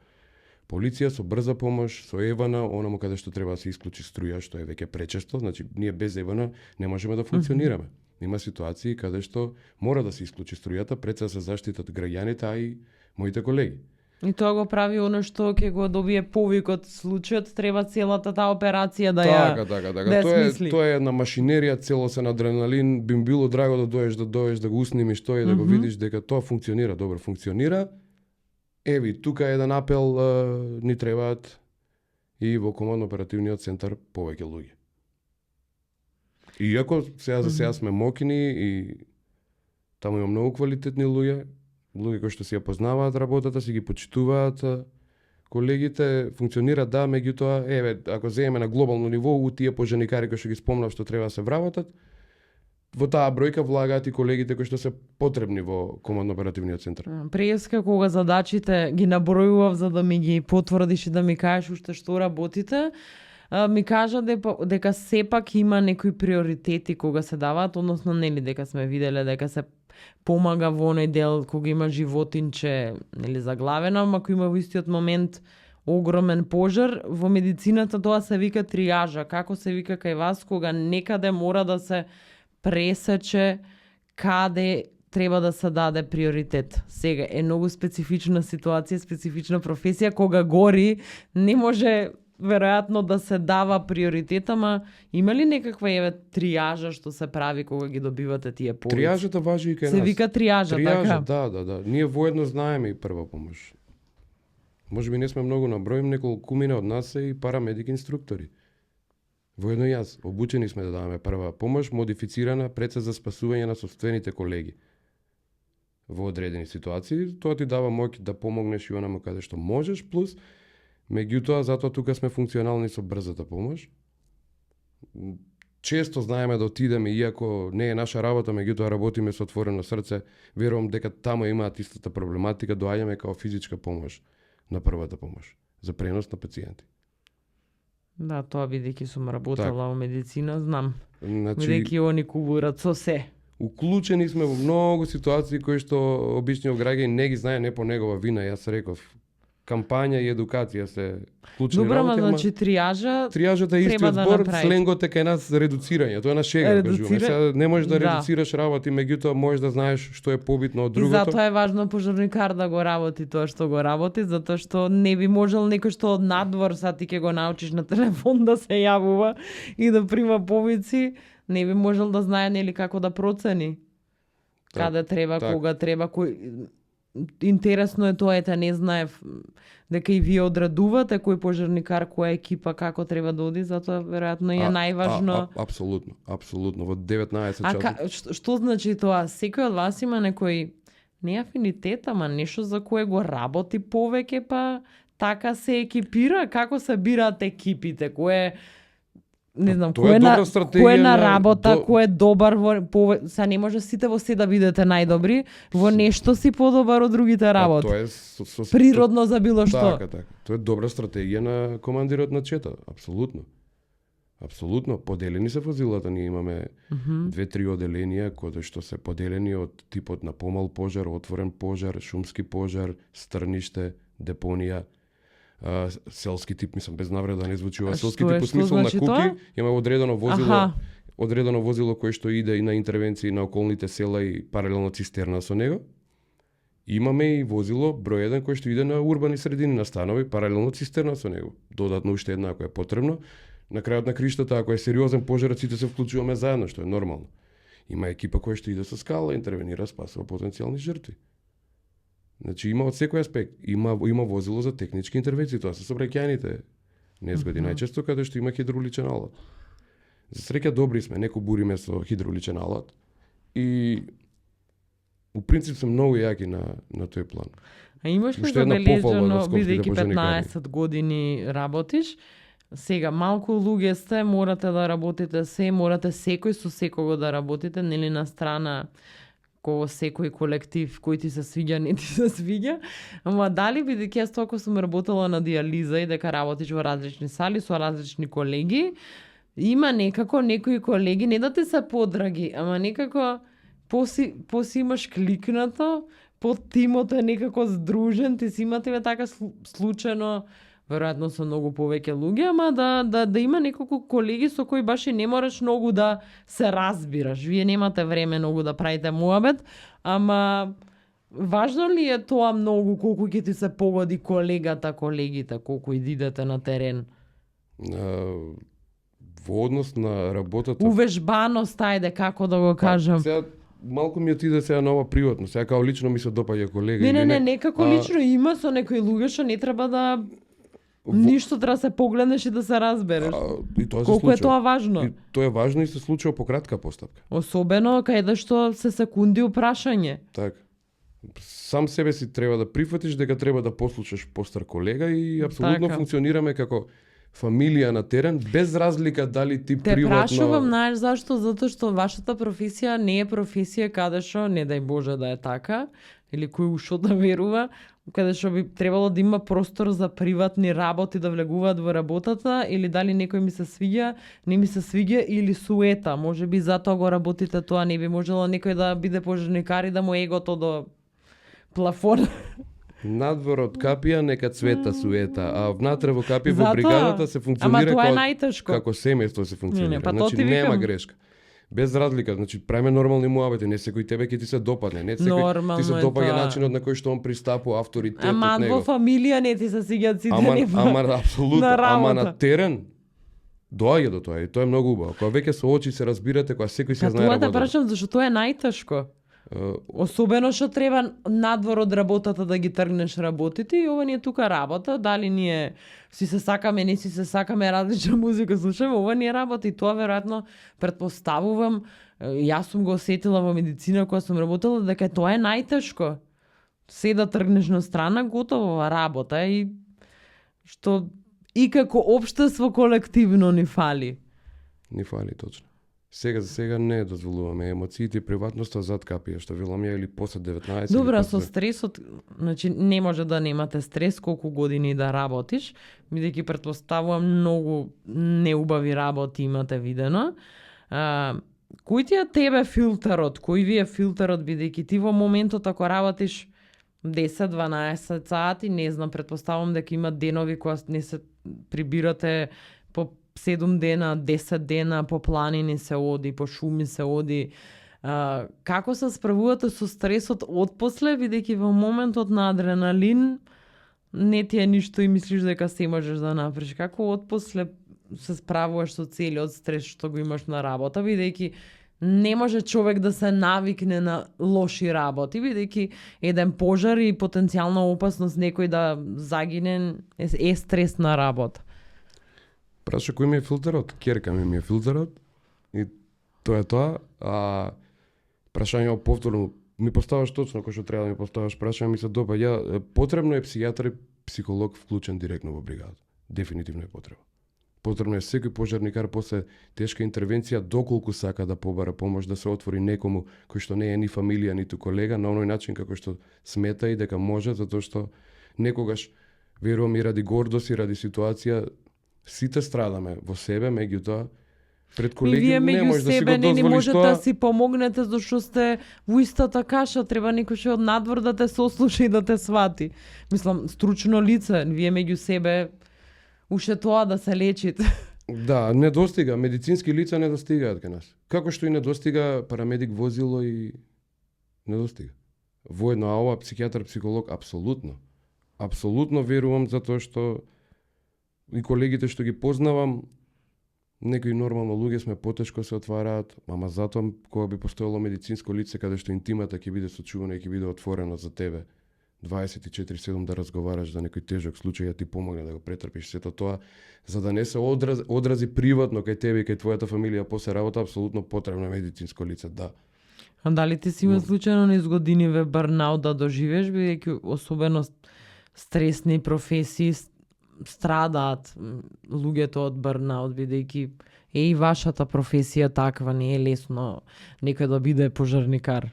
полиција, со брза помош, со ЕВН, онаму каде што треба да се исклучи струја, што е веќе пречесто, значи ние без ЕВН не можеме да функционираме. Има ситуации каде што мора да се исклучи струјата пред да се заштитат граѓаните, а и моите колеги. И тоа го прави оно што ќе го добие повикот случајот, треба целата таа операција да Така. да ја смисли. Тоа е една машинерија, целосен адреналин, би им било драго да дојдеш да го уснимиш тоа и да го видиш дека тоа функционира, добро функционира. Еви, тука е еден апел, ни требаат и во командно-оперативниот центар повеќе луѓе. Иако сега за сега сме мокини и таму има многу квалитетни луѓе кои што си ја познаваат работата, си ги почитуваат колегите, функционира да, меѓутоа, еве, ако земеме на глобално ниво, у тие пожарникари кои што ги спомнав што треба да се вработат, во таа бројка влагаат и колегите кои што се потребни во командно-оперативниот центар. Преска кога задачите ги набројував за да ми ги потврдиш и да ми кажеш уште што работите, ми кажа дека сепак има некои приоритети кога се даваат, односно нели дека сме виделе дека се помага во оној дел кога има животинче, нели заглавено, ама ако има во истиот момент огромен пожар, во медицината тоа се вика триажа. Како се вика кај вас кога некаде мора да се пресече каде треба да се даде приоритет. Сега е многу специфична ситуација, специфична професија, кога гори не може веројатно да се дава приоритет, ама има ли некаква триажа што се прави кога ги добивате тие повици? Триажата важи и кај нас. Се вика триажа, така? Да. Ние воедно знаеме и прва помош. Можеби не сме многу на број, неколкумина од нас се и парамедик инструктори. Воедно и јас. Обучени сме да даваме прва помош, модифицирана пред за спасување на собствените колеги. Во одредени ситуации, тоа ти дава моќ да помогнеш и онаму каде што можеш, плюс меѓутоа, затоа тука сме функционални со брзата помош. Често знаеме да отидеме, иако не е наша работа, меѓутоа работиме со отворено срце, верувам дека таму имаат истата проблематика, доаѓаме као физичка помош на првата помош, за пренос на пациенти. Да, тоа бидејќи сум работела во медицина, знам. Значи, Бидејќи они кубурат со се. Уклучени сме во многу ситуации кои што обичниот граѓанин не ги знае, не по негова вина, јас реков. Кампања и едукација се клучни работи. Добра, значи триажата е истиот збор, сленгот е кај нас редуцирање, тоа е на шега, кажуваме. Сега не можеш да редуцираш работи, меѓутоа можеш да знаеш што е побитно од другото. И затоа е важно пожарникар да го работи тоа што го работи, затоа што не би можел некој што од надвор са ти ќе го научиш на телефон да се јавува и да прима повици, не би можел да знае нели како да процени. Каде треба, кога треба, Интересно е тоа, не знаев дека и вие одредувате кој пожарникар, која екипа, како треба да оди, затоа веројатно е најважно. Апсолутно, во 19 часот. Што значи тоа? Секој од вас има некој не афинитет, ама нешто за кое го работи повеќе, па така се екипира, како се бираат екипите, кое не знам, кој е на работа, кој е добар се не може сите во се да бидете најдобри, во нешто си подобар од другите работи. Тоа е природно за било што. Така. Тоа е добра стратегија на командирот на чета, апсолутно. Апсолутно, поделени се возилата, ние имаме 2-3 оделенија кои што се поделени од типот на помал пожар, отворен пожар, шумски пожар, стрниште, депонија. Селски тип, мислам, без навреда не звучува селски тип, по смисол на куки, има одредено возило кое што иде и на интервенции на околните села и паралелно цистерна со него. Имаме и возило број 1 кој што иде на урбани средини, на станови, паралелно цистерна со него. Додатно уште една ако е потребно. На крајот на криштата, ако е сериозен пожар, сите се вклучуваме заедно, што е нормално. Има екипа која што иде со скала, интервенира, спасува потенцијални жртви. Значи има од секој аспект. Има возило за технички интервенции, тоа се сообраќајните незгоди најчесто каде што има хидравличен алат. За среќа добри сме, неко буриме со хидравличен алат и у принцип се многу јаки на тој план. А имаш ли забележано, бидејќи 15 години работиш, сега малку луѓе сте, морате да работите морате секој со секого да работите, нели на страна кој секој колектив кој ти се свиѓа, не ти се свиѓа, ама дали бидејќи јас толку сум работела на дијализа и дека работиш во различни сали со различни колеги, има некако некои колеги не да ти се подраги, ама некако поси имаш кликнато, под тимот е некако здружен, ти си имате така случајно, веројатно со многу повеќе луѓе, ама да има неколку колеги со кои баш и не мораш многу да се разбираш. Вие немате време многу да правите муабет, ама важно ли е тоа многу колку ќе ти се погоди колегата, колегите, колку идите на терен? Во однос на работата... Увежбаност, ајде, како да го кажам. Сега, малку ми отиде сега на ова приватно. Сега као лично ми се допаѓа колега. Не, некако лично има со некои луѓе што не треба да... Ништо треба да се погледнеш и да се разбереш. И тоа колку е тоа важно? И тоа е важно и се случува по кратка постапка. Особено каде што се секунди упрашање. Така. Сам себе си треба да прифатиш дека треба да послушаш постар колега и апсолутно функционираме како фамилија на терен, без разлика дали ти Те приватно... прашувам, знаеш зашто? Затоа што вашата професија не е професија каде што, не дај Боже да е така, или кој ушо да верува, каде што би требало да има простор за приватни работи да влегуваат во работата, или дали некој ми се свиѓа, не ми се свиѓа, или суета. Може би затоа го работите тоа, не би можело некој да биде пожарникар и да му егото до плафон. Надвор од капија нека цвета суета, а внатре во капија во Затоа, бригадата се функционира како семејство се функционира. па значи ти нема викам. грешка. Без разлика, значи правиме нормални муабети, не секој тебе ќе ти се допадне, не секој ти се допаѓа начинот на кој што он пристапува, авторитетот ама него. Ама во фамилија не ти се сигат сите ама апсолутно, на ама на терен доаѓа до тоа и тоа е многу убаво. Кога веќе со очи се разбирате, кога секој се знае работата. Тоа да прашам зашто тоа е најтешко. Особено што треба надвор од работата да ги тргнеш работите и ова ни е тука работа, дали ние си се сакаме, не си се сакаме, различна музика слушаме, ова ни е работа и тоа веројатно претпоставувам, јас сум го осетила во медицина кога сум работела дека тоа е најтешко. Се да тргнеш на страна, готово работа и што и како општество колективно ни фали. Ни фали точно. Сега за сега не дозволуваме емоциите и приватноста зад капија, што велам ја или после 19. Добра, со стресот, значи не може да немате стрес колку години да работиш, бидејќи претпоставувам многу неубави работи имате видено. Кој ти е тебе филтерот? Кој ви е филтерот, бидејќи ти во моментот ако работиш 10-12 сати, не знам, претпоставувам дека има денови кога не се прибирате по 7 дена, 10 дена по планини се оди, по шуми се оди. Како се справувате со стресот отпосле, бидејќи во моментот на адреналин не ти е ништо и мислиш дека се можеш да направиш. Како отпосле се справуваш со целиот стрес што го имаш на работа, бидејќи не може човек да се навикне на лоши работи, бидејќи еден пожар и потенцијална опасност некој да загине е стресна работа. Праша кој ми е филтерот? Керка ми е филтерот и тоа е тоа. Прашање повторно ми поставаш точно кој што треба да ми поставаш прашање, ми се допаѓа. Потребно е психијатар и психолог вклучен директно во бригадата. Дефинитивно е потребно. Потребно е секој пожарникар после тешка интервенција доколку сака да побара помош да се отвори некому кој што не е ни фамилија ниту колега на оној начин како што смета и дека може, затоа што некогаш верувам и ради гордост и ради ситуација сите страдаме во себе, меѓутоа пред колеги не може да си го дозволиш не можете тоа. Да си помогнете зашто сте во истата каша, треба некој од надвор да те сослуша и да те свати. Мислам, стручно лице, вие меѓу себе уште тоа да се лечите. Да, не достига, медицински лица не достигаат кај нас. Како што и не достига парамедик возило и не достига. Воедно, а ова психијатар, психолог, апсолутно. Апсолутно верувам затоа што и колегите што ги познавам, некои нормално луѓе сме потешко се отвараат, ама затоа кога би постоело медицинско лице каде што интимата ќе биде сочувана и ќе биде отворена за тебе, 24/7 да разговараш за некој тежок случај, ти помогне да го претрпиш сето тоа, за да не се одрази приватно кај тебе и кај твојата фамилија после работа, апсолутно потребно е медицинско лице, да. А дали ти си има случајно низ годиниве барнаут да доживееш, бидејќи особено стресни професии страдаат луѓето од барнаут, бидејќи е и вашата професија таква, не е лесно некој да биде пожарникар.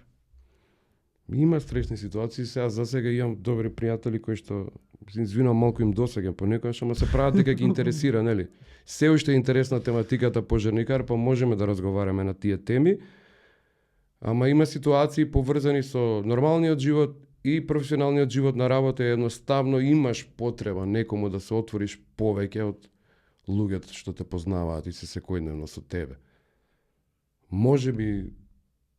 Има стресни ситуации, сега за сега имам добри пријатели кои што извинувам малку им досегам понекогаш, ама се прават дека ги интересира, нели? Се уште е интересна тематиката пожарникар, па можеме да разговараме на тие теми. Ама има ситуации поврзани со нормалниот живот и професионалниот живот на работа, едноставно имаш потреба некому да се отвориш повеќе од луѓето што те познаваат и се секојдневно со тебе. Може би,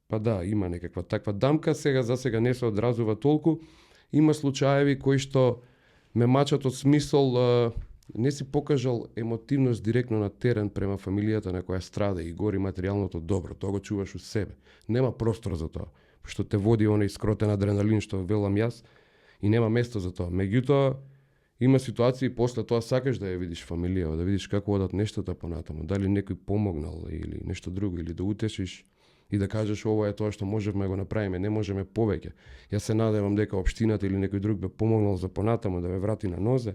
па да, има некаква таква дамка, за сега не се одразува толку. Има случаеви кои што ме мачат од смисол, не си покажал емотивност директно на терен према фамилијата на која страда и гори материјалното добро. Тоа го чуваш у себе. Нема простор за тоа, што те води оној скротен адреналин што велам јас и нема место за тоа. Меѓутоа, има ситуации после тоа сакаш да ја видиш фамилија, да видиш како одат нештата понатаму, дали некој помогнал или нешто друго, или да утешиш и да кажеш ова е тоа што можевме да го направиме, не можеме повеќе. Јас се надевам дека општината или некој друг бе помогнал за понатаму да ме врати на нозе.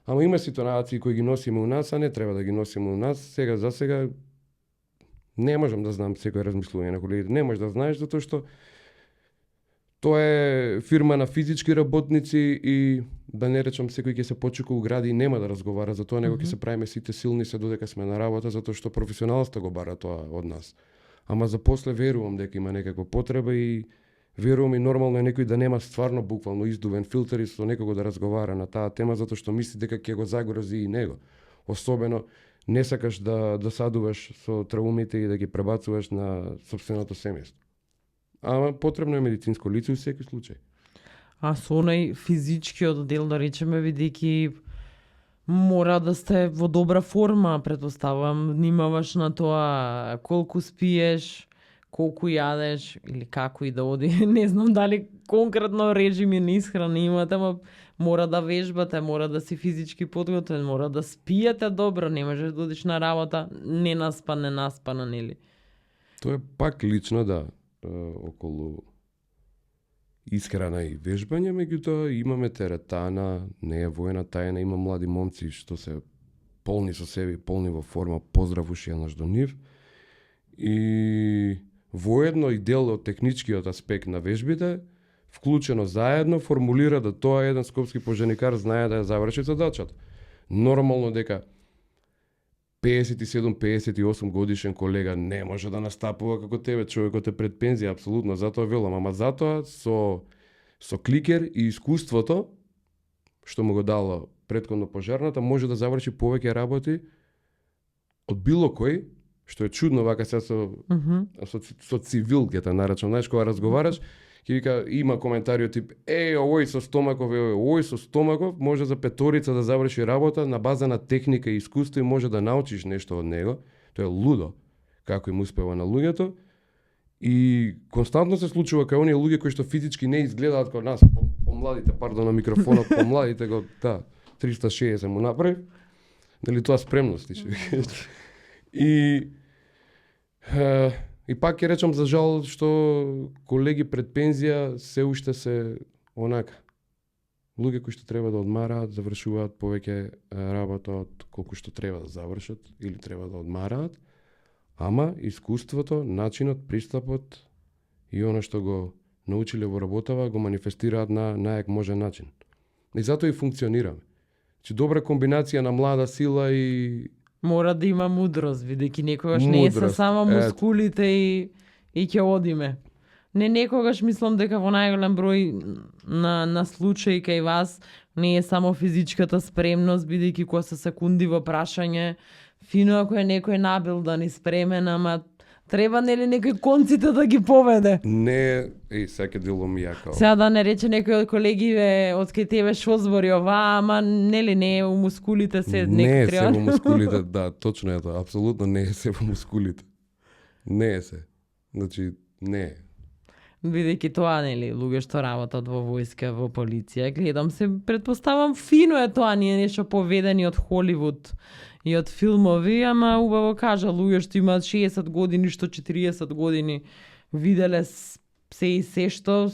Ама има ситуации кои ги носиме у нас, а не треба да ги носиме у нас. Сега за сега не можам да знам секој размислување на колегите. Не можеш да знаеш затоа што тоа е фирма на физички работници и да не речам секој ќе се почука у гради и нема да разговара за тоа, него ќе се правиме сите силни се додека сме на работа затоа што професионалноста го бара тоа од нас. Ама за после верувам дека има некаква потреба и верувам и нормално е некој да нема стварно буквално издувен филтер и со некого да разговара на таа тема затоа што мисли дека ќе го загрози и него. Особено не сакаш да досадуваш со траумите и да ги пребацуваш на сопственото семејство. Ама потребно е медицинско лице у секој случај. А со онај физичкиот дел, да речеме, бидејќи мора да сте во добра форма, претпоставувам, внимаваш на тоа колку спиеш, колку јадеш или како и да оди. Не знам дали конкретно режими на исхрана имате, ама мора да вежбате, мора да си физички подготвен, мора да спиете добро, не можеш да одиш на работа ненаспана, нели? Тоа е пак лично, да, околу исхрана и вежбање, меѓутоа имаме теретана, не е воена тајна, има млади момци што се полни со себе, полни во форма, поздрав уши еднаш до нив. И воедно и дел од техничкиот аспект на вежбите, вклучено заедно, формулира да тоа еден скопски пожарникар знае да ја заврши задачата. Нормално дека 57-58 годишен колега не може да настапува како тебе, човекот е пред пензија, апсолутно, затоа велам, ама затоа со кликер и искуството што му го дало претходно пожарната, може да заврши повеќе работи од било кој, што е чудно вака сега со цивил ќе те наречам, знаеш, кога разговараш, ќе вика, има коментари од тип, овој со стомаков, овој со стомаков, може за петорица да заврши работа на база на техника и искуство и може да научиш нешто од него. Тоа е лудо, како им успева на луѓето. И константно се случува кај оние луѓе кои што физички не изгледаат како нас, помладите, пардон на микрофонот, помладите го, 360 му направи. Дали тоа спремност, ти И пак ќе речам за жал што колеги пред пензија се уште се онака. Луѓе кои што треба да одмараат, завршуваат повеќе работа од колку што треба да завршат или треба да одмараат, ама искуството, начинот, пристапот и она што го научиле во работава го манифестираат на најак можен начин. И затоа и функционираме. Че добра комбинација на млада сила и мора да има мудрост, бидејќи некогаш не се само мускулите и ќе одиме. Не некогаш мислам дека во најголем број на случаи кај вас не е само физичката спремност, бидејќи кога се секунди во прашање, фино ако е некој набилдан и спремен, ама треба нели некој конците да ги поведе. Не, сега делом јака. Сега да не рече некој од колегиве од кај тебе шо збори ова, ама нели не е у мускулите се некој треба. Не е се во мускулите, да, точно е тоа, апсолутно не е се во мускулите. Не е се. Значи, не е. Бидејќи тоа, нели, луѓе што работат во војска, во полиција, гледам се, претпоставам, фино е тоа, ние нешто поведени од Холивуд и од филмови, ама убаво кажа, луѓе што имаат 60 години, што 40 години, виделе се и се што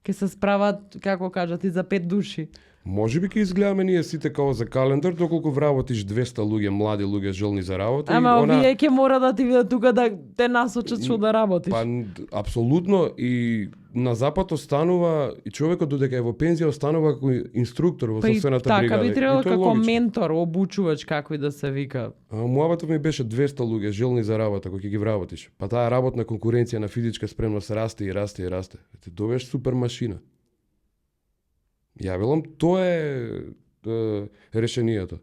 ќе се справат, како кажат, и за 5 души. Може би ќе изгледаме ние сите као за календар, доколку вработиш 200 луѓе, млади луѓе желни за работа. Ама и овие ќе мора да ти видат тука да те насочат што да работиш. Па, апсолутно, и на запад останува, и човекот додека е во пензија останува како инструктор во Па и собствената така бригада. би требало И тоа е како логично. ментор, обучувач, како и да се вика. Муабатот ми беше 200 луѓе желни за работа кои ќе ги вработиш. Па таа работна конкуренција на физичка спремност расте и расте и расте. Ти добиеш супер машина. Ја велам, тоа е решението.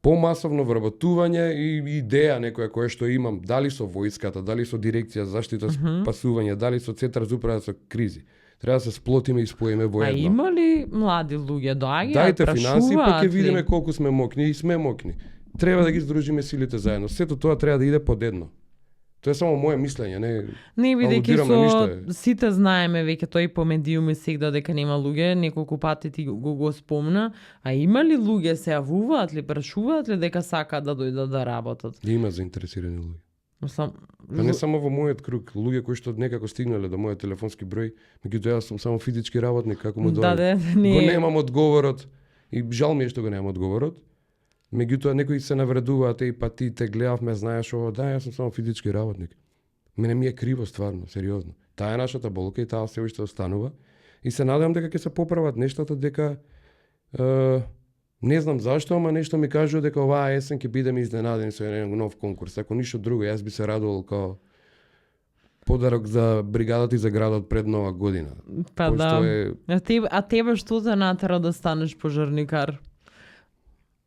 Помасовно вработување и идеја некоја која што имам, дали со војската, дали со дирекција за заштита спасување, дали со центар за управа со кризи. Треба да се сплотиме и споиме во А едно. има ли млади луѓе доаѓаат, Дајте финанси, па ќе ли? видиме колку сме мокни и сме мокни. Треба да ги здружиме силите заедно. Сето тоа треба да иде под едно. Тоа е само моје мислење, Не бидејќи алудирам на со ништо. сите знаеме веќе тој по медиуми сегда дека нема луѓе, неколку пати ти го спомна, а има ли луѓе се јавуваат ли, прашуваат ли дека сакаат да дојдат да работат? Има заинтересирани луѓе. Мислам, Па не само во мојот круг, луѓе кои што некако стигнале до мојот телефонски број, меѓутоа јас сум само физички работник, како му да, доаѓа. не. Го немам одговорот и жал ми е што го немам одговорот. Меѓутоа некои се навредуваат и па ти те гледавме, знаеш ово, да, јас сум само физички работник. Мене ми е криво стварно, сериозно. Таа е нашата болка и таа се уште останува и се надевам дека ќе се поправат нештата, дека не знам зашто, ама нешто ми кажува дека оваа есен ќе бидеме изненадени со еден нов конкурс. Ако ништо друго, јас би се радувал као подарок за бригадата и за градот пред нова година. Па Пошто да. е- А тебе што те натера да станеш пожарникар?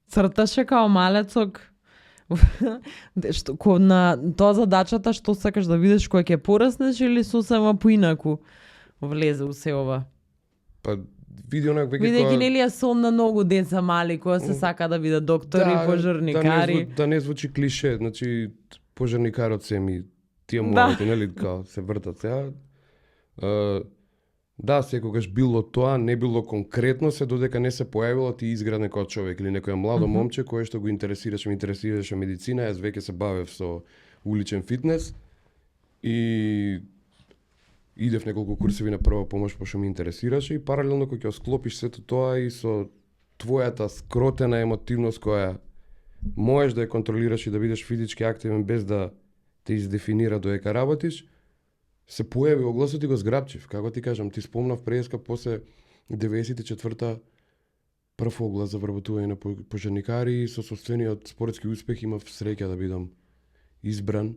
Црташе као малецок на тоа задачата што сакаш да видиш кој ќе пораснеш или сосема поинаку влезе у се ова? Па види онак веќе Бидејќи нели е сон на многу деца мали кои се сака да бидат доктори, пожарникари. Да не звучи клише, значи пожарникарот се ми тие Да. муабети, нели, као се вртат сега. Да, секогаш било тоа, не било конкретно, се додека не се појавило ти изграден како човек или некој младо момче кое што го интересираше, ме интересираше медицина, јас веќе се бавев со уличен фитнес и идев неколку курсеви на прва помош пошто ме интересираше и паралелно кога ќе склопиш сето тоа и со твојата скротена емотивност која можеш да ја контролираш и да бидеш физички активен без да те издефинира доека работиш, се појави огласот и го зграбчив. Како ти кажам, ти спомнав преска после 94-та прв оглас за вработување на пожарникари и со собствениот спортски успех имав среќа да бидам избран.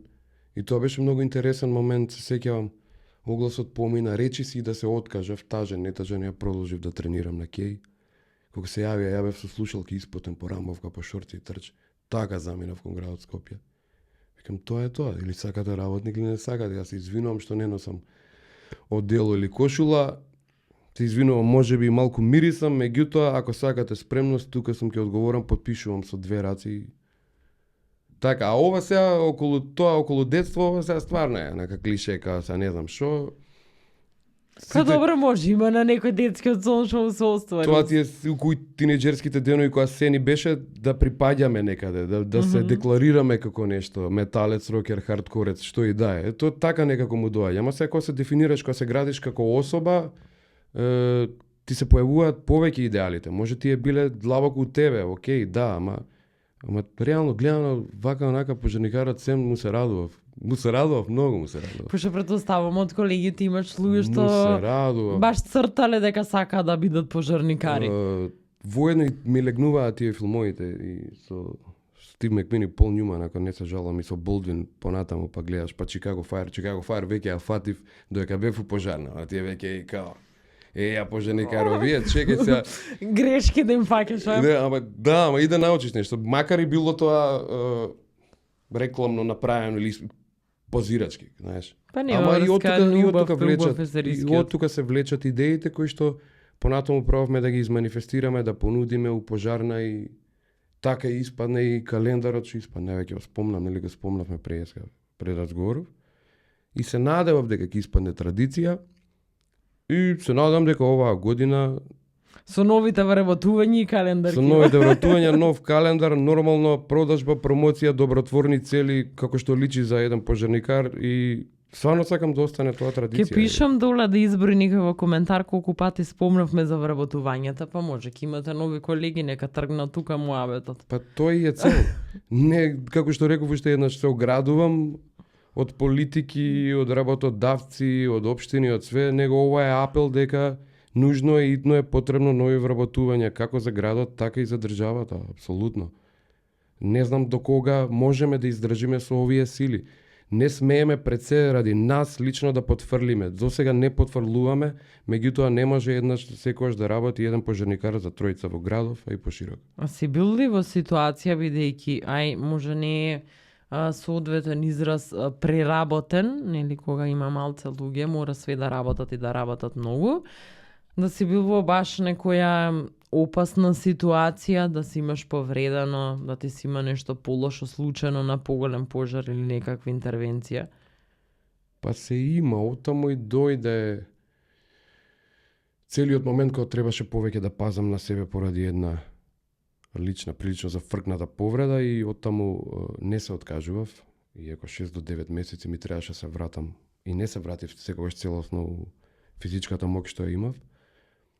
И тоа беше многу интересен момент, се сеќавам. Огласот помина, речи си да се откажав, тажен, нетажен, ја продолжив да тренирам на кеј. Кога се јавив со слушалки испотен по рамовка, по шорти и трч. Така заминав кон градот Скопје. Викам, тоа е тоа, или сакате работник или не сакате, јас се извинувам што не носам одело или кошула, се извинувам, може би малку мирисам, меѓутоа, ако сакате спремност, тука сум ќе одговорам, подпишувам со две раци. Така, а ова сега, околу тоа, околу детство, ова сега стварно е, нека клишека, сега не знам шо. Па добро може, има на некој детскиот сон што му се оствари. Тоа ти е кои тинеџерските денови која се ни беше да припаѓаме некаде, да се декларираме како нешто, металец, рокер, хардкорец, што и да е. Тоа така некако му доаѓа. Ама сега кога се дефинираш, кога се градиш како особа, ти се појавуваат повеќе идеалите. Може ти е биле длабоко у тебе, окей, да, ама реално гледано вака онака пожарникарот сем му се радував. Му се радував, многу му се радував. Пошто претпоставам од колегите имаш луѓе што Му се радував. баш цртале дека сакаат да бидат пожарникари. Воедно и ми легнуваат тие филмовите и со Стив Макмин и Пол Њуман, ако не се жалам, и со Болдвин понатаму, па гледаш, па Chicago Fire веќе ја фатив додека бев у пожарна, а тие веќе и као ја пожарникаро, вие чекај сега. Грешки да им фаќаш, а? Не, ама и да научиш нешто, макар и било тоа рекламно направено или позирачки, знаеш. Па не, Ама и од љубов, тука влечат, љубов е и од тука се влечат идеите кои што понатаму пробавме да ги изманифестираме, да понудиме у пожарна и така и испадне и календарот што испадне, веќе го спомнам, нели го спомнавме пред разговоров. И се надевав дека ќе испадне традиција и се надам дека оваа година Со новите вработувања и календарки. со новите вратувања, нов календар, нормално продажба, промоција, добротворни цели, како што личи за еден пожарникар и Стварно сакам да остане тоа традиција. Ќе пишам доле да изброи некој во коментар колку пати спомнавме за вработувањата, па може ќе имате нови колеги, нека тргнат тука муабетот. Па тој е цел. Не, како што реков уште еднаш, се оградувам од политики, од работодавци, од општини, од све, него ова е апел дека нужно е, итно е потребно нови вработувања, како за градот, така и за државата, апсолутно. Не знам до кога можеме да издржиме со овие сили. Не смееме пред се ради нас лично да потфрлиме. До сега не потфрлуваме, меѓутоа не може еднаш секојаш да работи еден пожарникар за тројца во градов, а и поширок. А си бил ли во ситуација бидејќи, може не е соодветен израз преработен, нели кога има малце луѓе, мора све да работат и да работат многу, да си бил во баш некоја опасна ситуација, да си имаш повредено, да ти си има нешто полошо случајно на поголем пожар или некаква интервенција? Па се има, оттаму и дојде целиот момент кога требаше повеќе да пазам на себе поради една лична, прилично зафркната повреда и оттаму не се откажував, иако 6 до 9 месеци ми требаше да се вратам и не се вратив секогаш целосно у физичката моќ што ја имав.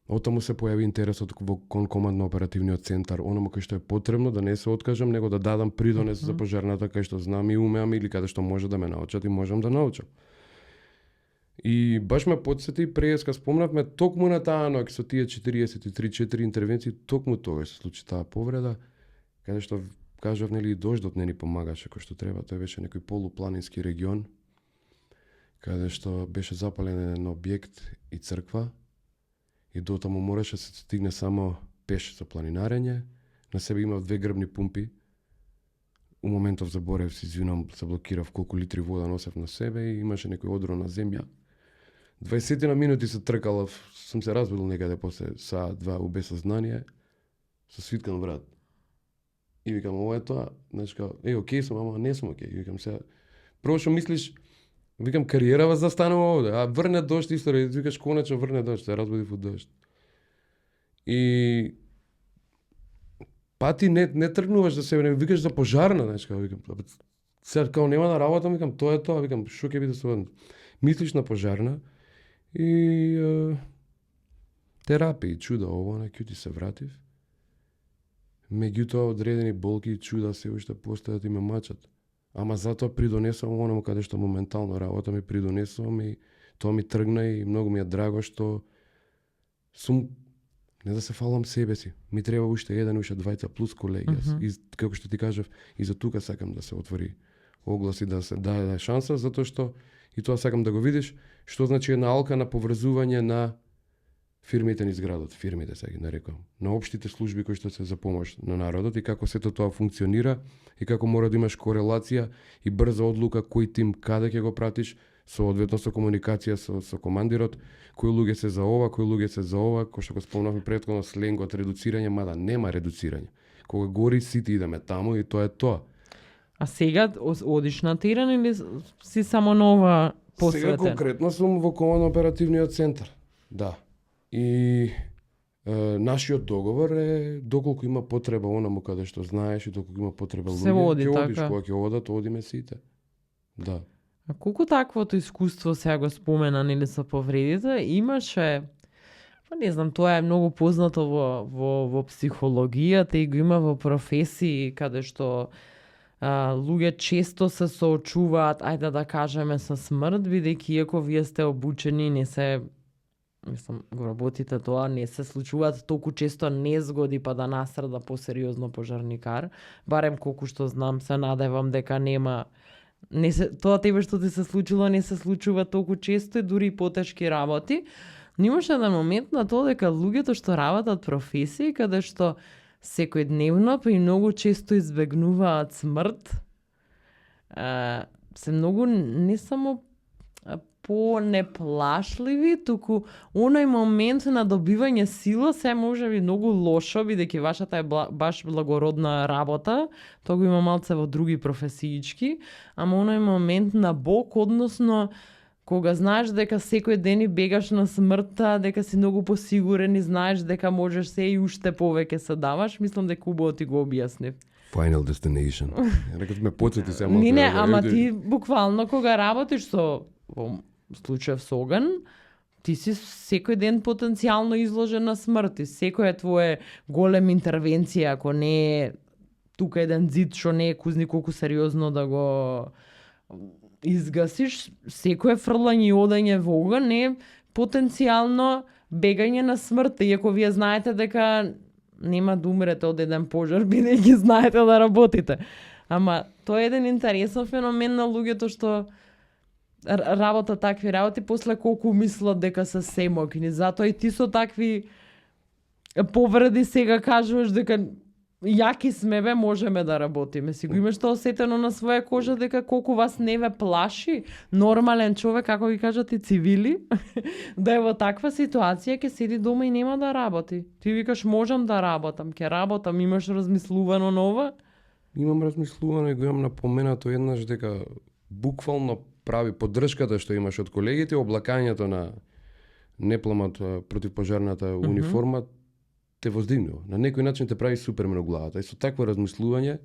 Оттаму се појави интересот кон командно-оперативниот центар, онома кај што е потребно да не се откажам, него да дадам придонес за пожарната кај што знам и умеам или каде што може да ме научат и можам да научам. И баш ме подсети преска спомнавме токму на таа ноќ со тие 43-4 интервенции, токму тогаш се случи таа повреда, каде што кажав нели дождот не ни помагаше кој што треба, тој беше некој полупланински регион, каде што беше запален еден објект и црква. И дотаму мораше се стигне само пеш за планинарење. На себе имав 2 грбни пумпи. У моментов заборев, се извинам, се блокирав колку литри вода носев на себе и имаше некој одро на земја. 20 на минути се тркалав, сум се разбудил некаде после саат-два у безсознание, со свиткан врат. И викам, ова е тоа, значи као, окей сум, ама не сум окей. Викам сега, прво што мислиш, викам, кариерава застанува овде, а врне дожд исто, викаш конечно врне дожд, се разбудив од дожд. И пати не тргнуваш за себе, не викаш за пожарна, знаеш, као викам, сега као нема да работам, викам, тоа е тоа, викам, шо ќе биде со мислиш на пожарна и терапија, чуда, ова, на кјути се вратив. Меѓутоа одредени болки и чуда се уште постојат и ме мачат. Ама затоа придонесувам оному каде што моментално работам и придонесувам и тоа ми тргна и многу ми е драго што сум, не да се фалам себе си, ми треба уште еден, уште двајца плюс колеги. И како што ти кажав, и за тука сакам да се отвори оглас и да се даде шанса, затоа што и тоа сакам да го видиш, што значи една алка на поврзување на фирмите низ градот, фирмите се ги нарекувам, на општите служби кои што се за помош на народот и како сето тоа функционира и како мора да имаш корелација и брза одлука кој тим каде ќе го пратиш, соодветно со комуникација со командирот, кои луѓе се за ова, кои луѓе се за ова, кој што го спомнавме претходно сленгот редуцирање, мада нема редуцирање. Кога гори сите идеме таму и тоа е тоа. А сега одиш на терен или си само нова посветен? Сега конкретно сум во командно-оперативниот центар. Да. И нашиот договор е доколку има потреба онаму каде што знаеш и доколку има потреба се луѓе, оди, ќе одиш, така. кога ќе одат, одиме сите. Да. А колку таквото искуство сега го спомена нели со повредите, имаше, па не знам, тоа е многу познато во психологијата и го има во професии каде што луѓе често се соочуваат, ајде да кажеме, со смрт, бидејќи иако вие сте обучени, не се, мислам, го работите тоа, не се случуваат толку често незгоди па да насрда посериозно пожарникар, барем колку што знам, се надевам дека нема. Не се, тоа тебе што ти се случило не се случува толку често и дури и потешки работи. Но имаше еден момент на тоа дека луѓето што работат професии каде што секојдневно па и многу често избегнуваат смрт, се многу не само по-неплашливи, туку оној момент на добивање сила се може би многу лошо, бидејќи вашата е баш благородна работа, тоа го има малце во други професиички, ама оној момент на бок, односно кога знаеш дека секој ден и бегаш на смртта, дека си многу посигурен и знаеш дека можеш се и уште повеќе се даваш, мислам дека убаво ти го објаснив. Final destination. Реков ме потсети се малку. Не, ама ти буквално кога работиш со во случаев со оган, ти си секој ден потенцијално изложен на смрт. И секоја твое голема интервенција, ако не е тука еден зид што не е кузни колку сериозно да го изгасиш, секое фрлање и одање во оган е потенцијално бегање на смрт. Иако вие знаете дека нема да умрете од еден пожар, бидејќи знаете да работите. Ама тоа е еден интересен феномен на луѓето што работа такви работи, после колку мислат дека се семокни. Затоа и ти со такви повреди сега кажуваш дека јаки сме бе, можеме да работиме. Си го имаш тоа осетено на своја кожа дека колку вас не ве плаши нормален човек, како ги кажат и цивили, да е во таква ситуација ќе седи дома и нема да работи. Ти викаш можам да работам, ќе работам, имаш размислувано на ова? Имам размислувано и го имам напоменато еднаш дека буквално прави поддршката што имаш од колегите, облакањето на непламат противпожарната униформа те воздигнува. На некој начин те прави супермен во главата. И со такво размислување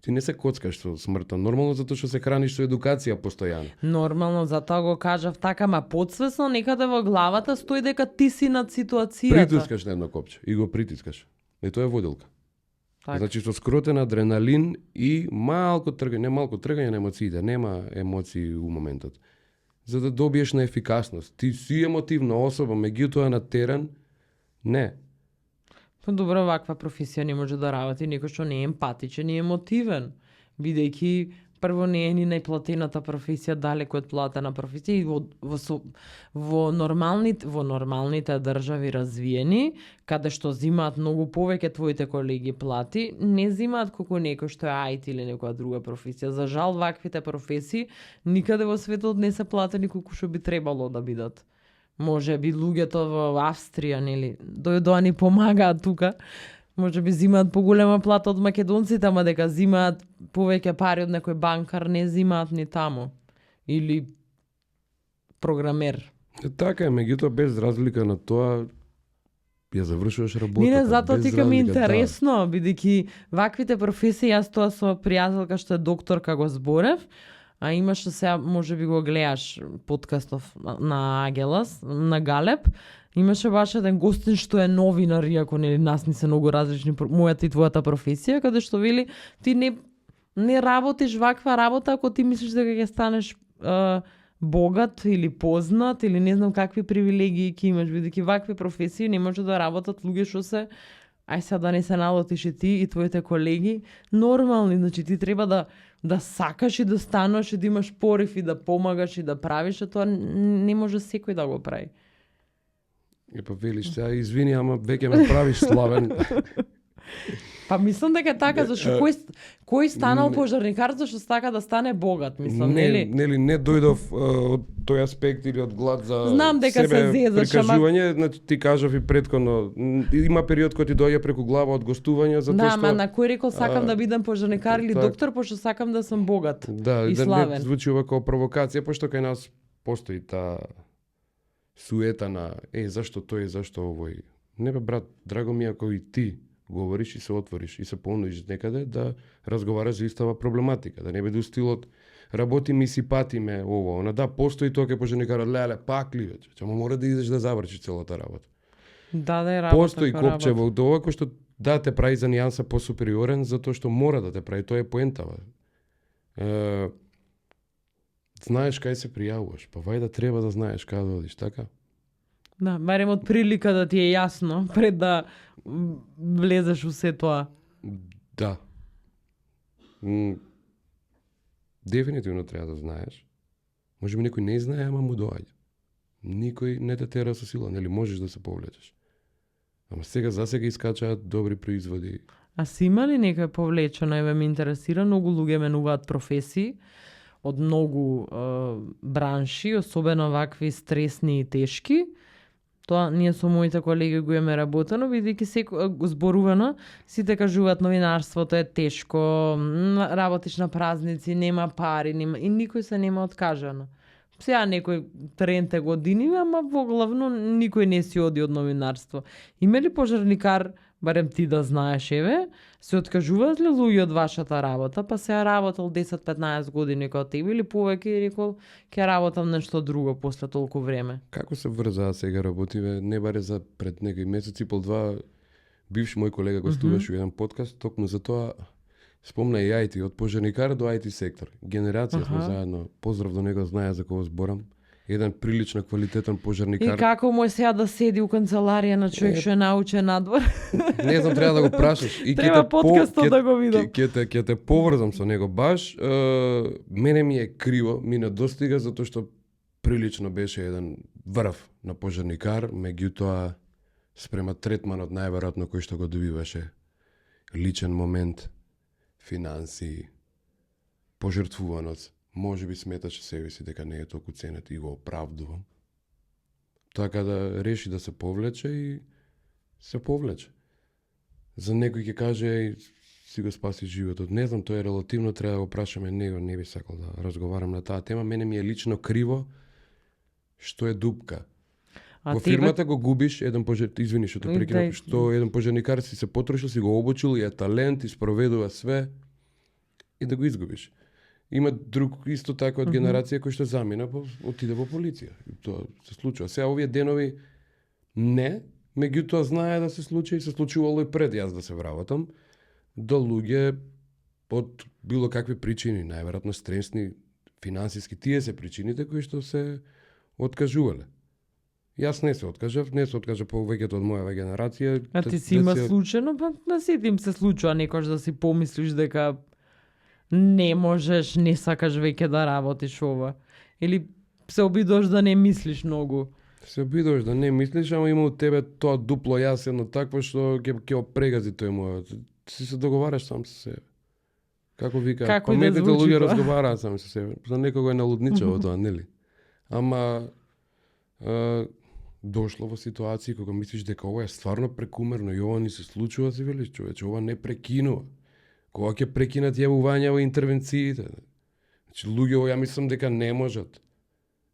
ти не се коцкаш со смртта. Нормално затоа што се храниш со едукација постојано. Нормално, затоа го кажав така, ма подсвесно некаде во главата стои дека ти си над ситуацијата. Притискаш на едно копче и го притискаш. И тоа е водилка. Так. Значи со скротен адреналин и малку тргање на емоциите, нема емоции у моментот. За да добиеш на ефикасност. Ти си емотивна особа, меѓутоа на терен не. Па добро, ваква професија не може да работи некој што не е емпатичен и емотивен, бидејќи прво не е ни најплатената професија, далеку од платена професија и во нормалните држави развиени, каде што зимаат многу повеќе твоите колеги плати, не зимаат колку некој што е IT или некоја друга професија. За жал, ваквите професии никаде во светот не се платени колку што би требало да бидат. Може би луѓето во Австрија, нели, дојдоа ни помагаат тука, може би зимаат поголема плата од македонците, ама дека зимаат повеќе пари од некој банкар, не зимаат ни таму. Или програмер. Така е, меѓутоа без разлика на тоа ја завршуваш работата. Не, затоа без тика ми разлика, интересно, бидејќи ваквите професии, јас тоа со пријателка што е докторка го зборев, а имаше сега, може би го гледаш подкастов на Агелас, на Галеп, имаше баш еден гостин што е новинар, иако нели нас ни се многу различни мојата и твојата професија, каде што вели ти не работиш ваква работа ако ти мислиш дека ќе станеш богат или познат или не знам какви привилегии ќе имаш, бидејќи вакви професии не може да работат луѓе што се ај сега да не се налотиш и ти и твоите колеги нормални, значи ти треба да сакаш и да стануваш и да имаш порив и да помагаш и да правиш, а тоа не може секој да го прави. Па велиш, сега извини, ама веќе ме правиш славен. Па мислам дека така, зашто кој станал пожарникар зашто сака да стане богат, мислам, нели? Не дојдов од тој аспект или од глад за Знам дека себе се зезаш, прикажување, значи ти кажав и претходно, има период кој ти доаѓа преку глава од гостувања затоа што ама на кој рекол сакам да бидам пожарникар или так. доктор, пошто сакам да сум богат и да славен. не звучи ова како провокација, пошто кај нас постои таа суета на зашто тој, зашто овој. Не бе брат, драго ми ако и ти говориш и се отвориш и се понудиш некаде да разговараш за истава проблематика, да не биде стилот работи ми си пати ме ово, она да постои тоа ке пожарникарот леле пак ли вече, ама мора да идеш да завршиш целата работа. Да е работа. Постои копче во тоа кој што да те прави за нијанса посупериорен затоа што мора да те прави, тоа е поентава. Знаеш кај се пријавуваш, па вајда треба да знаеш каде да одиш, така? Да, барем од прилика да ти е јасно пред да влезеш во се тоа. Да. Дефинитивно треба да знаеш. Може би некој не знае, ама му доаѓа. Никој не те тера со сила, нели можеш да се повлечеш. Ама засега искачаат добри производи. А си има ли некој повлечено? Еве ме интересира, многу луѓе менуваат професии од многу бранши, особено вакви стресни и тешки. Тоа ние со моите колеги го имаме работено, бидејќи го зборувано, сите кажуваат новинарството е тешко, работиш на празници, нема пари, и никој се нема откажано. сега некој тренте години, ама во главно никој не си оди од новинарство. Има ли пожарникар, барем ти да знаеш, еве, се откажуваат ли луѓе од вашата работа, па се работел 10-15 години као тебе или повеќе и рекол ќе работам нешто друго после толку време? Како се врзаа сега работиве? Не баре за пред некој месец и пол-два бивш мој колега гостуваше во еден подкаст, токму за тоа спомна и IT, од пожарникар до IT сектор. Генерација сме заедно. Поздрав до него, знае за кого зборам. Еден прилично квалитетен пожарникар. И како му е сега да седи у канцеларија на човек што е научен надвор? Не знам, треба да го прашаш. И Треба подкастот да го видам. Ќе те поврзам со него баш. Мене ми е криво, ми недостига затоа што прилично беше еден врв на пожарникар, меѓутоа спрема третманот најверојатно кој што го добиваше. Личен момент, финанси, пожртвуваност. Може би сметаше себе си дека не е толку ценет и го оправдувам. Така да реши да се повлече и се повлече. За некој ќе каже си го спаси животот. Не знам, тоа е релативно, треба да го прашаме него, не би сакал да разговарам на таа тема. Мене ми е лично криво што е дупка. Во фирмата го губиш еден извини што те прекинав, што еден пожарникар си се потрошил, си го обучил, и е талент, испроведува све и да го изгубиш. Има друг исто така од генерација кој што замина, отиде во полиција. И тоа се случува. Сега овие денови не, меѓутоа знае да се случи и се случувало и пред јас да се вработам, до луѓе од било какви причини, најверојатно стресни, финансиски, тие се причините кои што се откажувале. Јас не се откажав повеќето од мојава генерација. А ти си има случајно, па на сите им се случува некош да си помислиш дека не можеш, не сакаш веќе да работиш ова. Или се обидуваш да не мислиш многу. Се обидуваш да не мислиш, ама има у тебе тоа дупло јас едно такво што ќе опрегази тој мојот. Си се договараш сам со себе. Како вика, паметните луѓе разговараат сами со себе. За некого е налудничаво тоа, нели? Ама дошло во ситуација кога мислиш дека ова е стварно прекумерно и ова ни се случува, си велиш, човече, ова не прекинува. Кога ќе прекинат јавувања во интервенциите? Значи, луѓе, ја мислам дека не можат.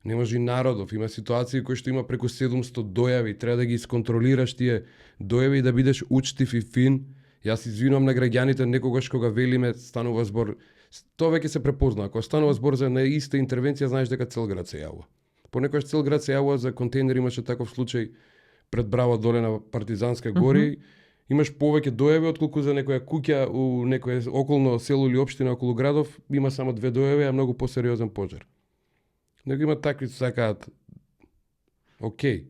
Не може и народов. Има ситуации кои што има преку 700 дојави, треба да ги исконтролираш тие дојави и да бидеш учтив и фин. Јас извинувам на граѓаните некогаш кога велиме станува збор. Тоа веќе се препозна. Кога станува збор за на иста интервенција, знаеш дека цел град се јавува. Понекогаш цел град се јавува за контейнер, имаше таков случај пред Браво доле на Партизанска гори. Имаш повеќе дојави отколку за некоја куќа у некое околно село или општина околу градов, има само 2 дојави, а многу посериозен пожар. Него има такви сакаат. Океј.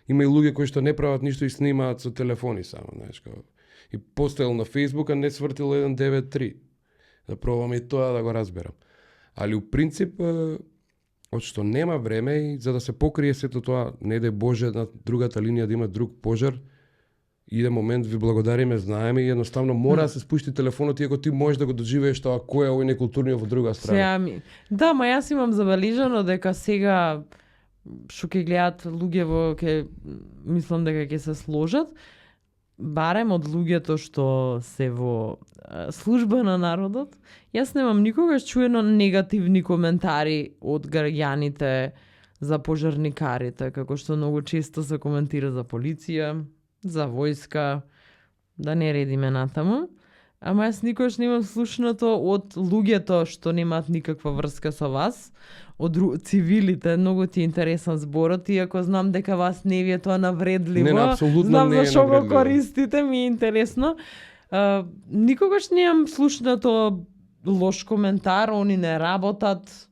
Има и луѓе кои што не прават ништо и снимаат со телефони само, знаеш, како. И постоел на Facebook, а не свртил 193. Да пробам и тоа да го разберам. Али у принцип, од што нема време и за да се покрие сето тоа, не дај Боже на другата линија да има друг пожар, иде момент, ви благодариме, знаеме и едноставно мора да се спушти телефонот, иако ти можеш да го доживееш тоа кој е овој некултурниот во друга страна. Да, ма јас имам забележано дека сега што ќе гледат луѓе во мислам дека ќе се сложат, барем од луѓето што се во служба на народот, јас немам никогаш чуено негативни коментари од граѓаните за пожарникарите, како што многу често се коментира за полиција, за војска, да не редиме натаму. Ама јас никогаш немам слушнато од луѓето што немаат никаква врска со вас, од цивилите. Многу ти е интересен зборот, иако знам дека вас не ви е тоа навредливо. Не, апсолутно знам не е зашо го навредливо. користите, ми е интересно. Никогаш немам слушнато лош коментар, они не работат,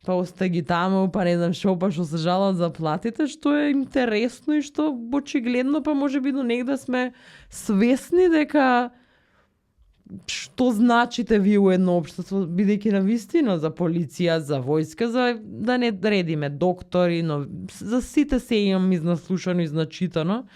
па осте ги таму, па не знам шо, па што се жалат за платите, што е интересно и што очигледно, па може би до негде сме свесни дека што значите вие у едно општество, бидејќи на вистина за полиција, за војска, за да не редиме доктори, но за сите се имам изнаслушано и значитано,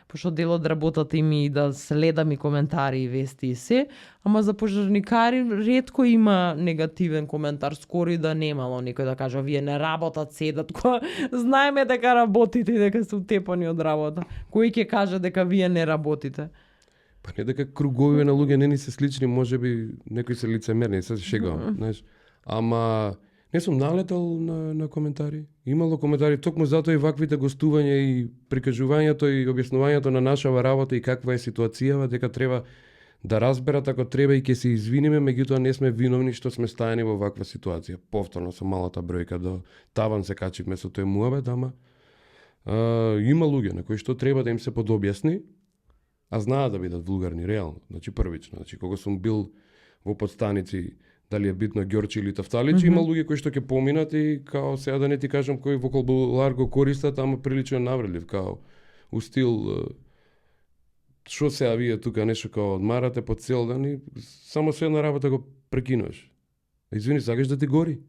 пошто дел од работата им и да следам и коментари и вести и се, ама за пожарникари ретко има негативен коментар, скоро и да немало некој да каже вие не работат, седат, кога знаеме дека работите и дека се утепани од работа. Кој ќе каже дека вие не работите? Па не дека кругови на луѓе не ни се слични, може би некои се лицемерни, се шегувам, знаеш. Ама Не сум налетал на коментари. Имало коментари, токму затоа и ваквите гостувања и прикажувањето и објаснувањето на нашава работа и каква е ситуацијава, дека треба да разберат ако треба и ќе се извиниме, меѓутоа не сме виновни што сме стајани во ваква ситуација. Повторно со малата бројка до таван се качивме со тој муабет, ама има луѓе на кои што треба да им се подобјасни, а знаат да бидат вулгарни реално. Значи првично, значи кога сум бил во подстаници, дали е битно Ѓорчи или Тафталич, има луѓе кои што ќе поминат и као сега да не ти кажам кој вокабулар го користат, ама прилично навредлив, као у стил што сега вие тука нешто као одмарате по цел ден и само со една работа го прекинуваш. Извини, сакаш да ти гори?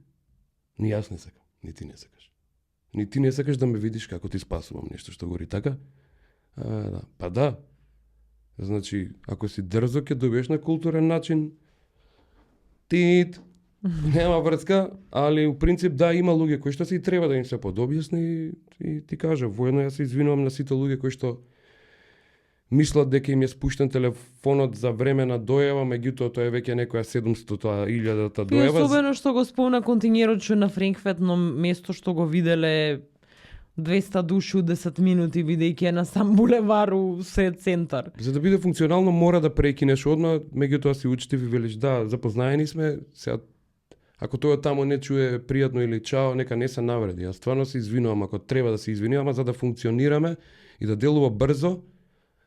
Ни јас не сакам, ни ти не сакаш. Ни ти не сакаш да ме видиш како ти спасувам нешто што гори, така? Да. Па да. Значи, ако си дрзок ќе добиеш на културен начин, нема врска, али у принцип да, има луѓе кои што се и треба да им се подобјасни и ти кажа, воедно јас се извинувам на сите луѓе кои што мислат дека им е спуштен телефонот за време на дојава, меѓутоа тоа е веќе некоја 700.000 И дојава. особено што го спомна контингерот на Френкфет, но место што го виделе 200 души у 10 минути, бидејќи е на сам булевар у сред центар. За да биде функционално мора да прекинеш одма, меѓутоа си учтив и велиш да, запознаени сме, сега ако тоа тамо не чуе пријатно или чао, нека не се навреди. Јас стварно се извинувам ако треба да се извинувам, за да функционираме и да делува брзо.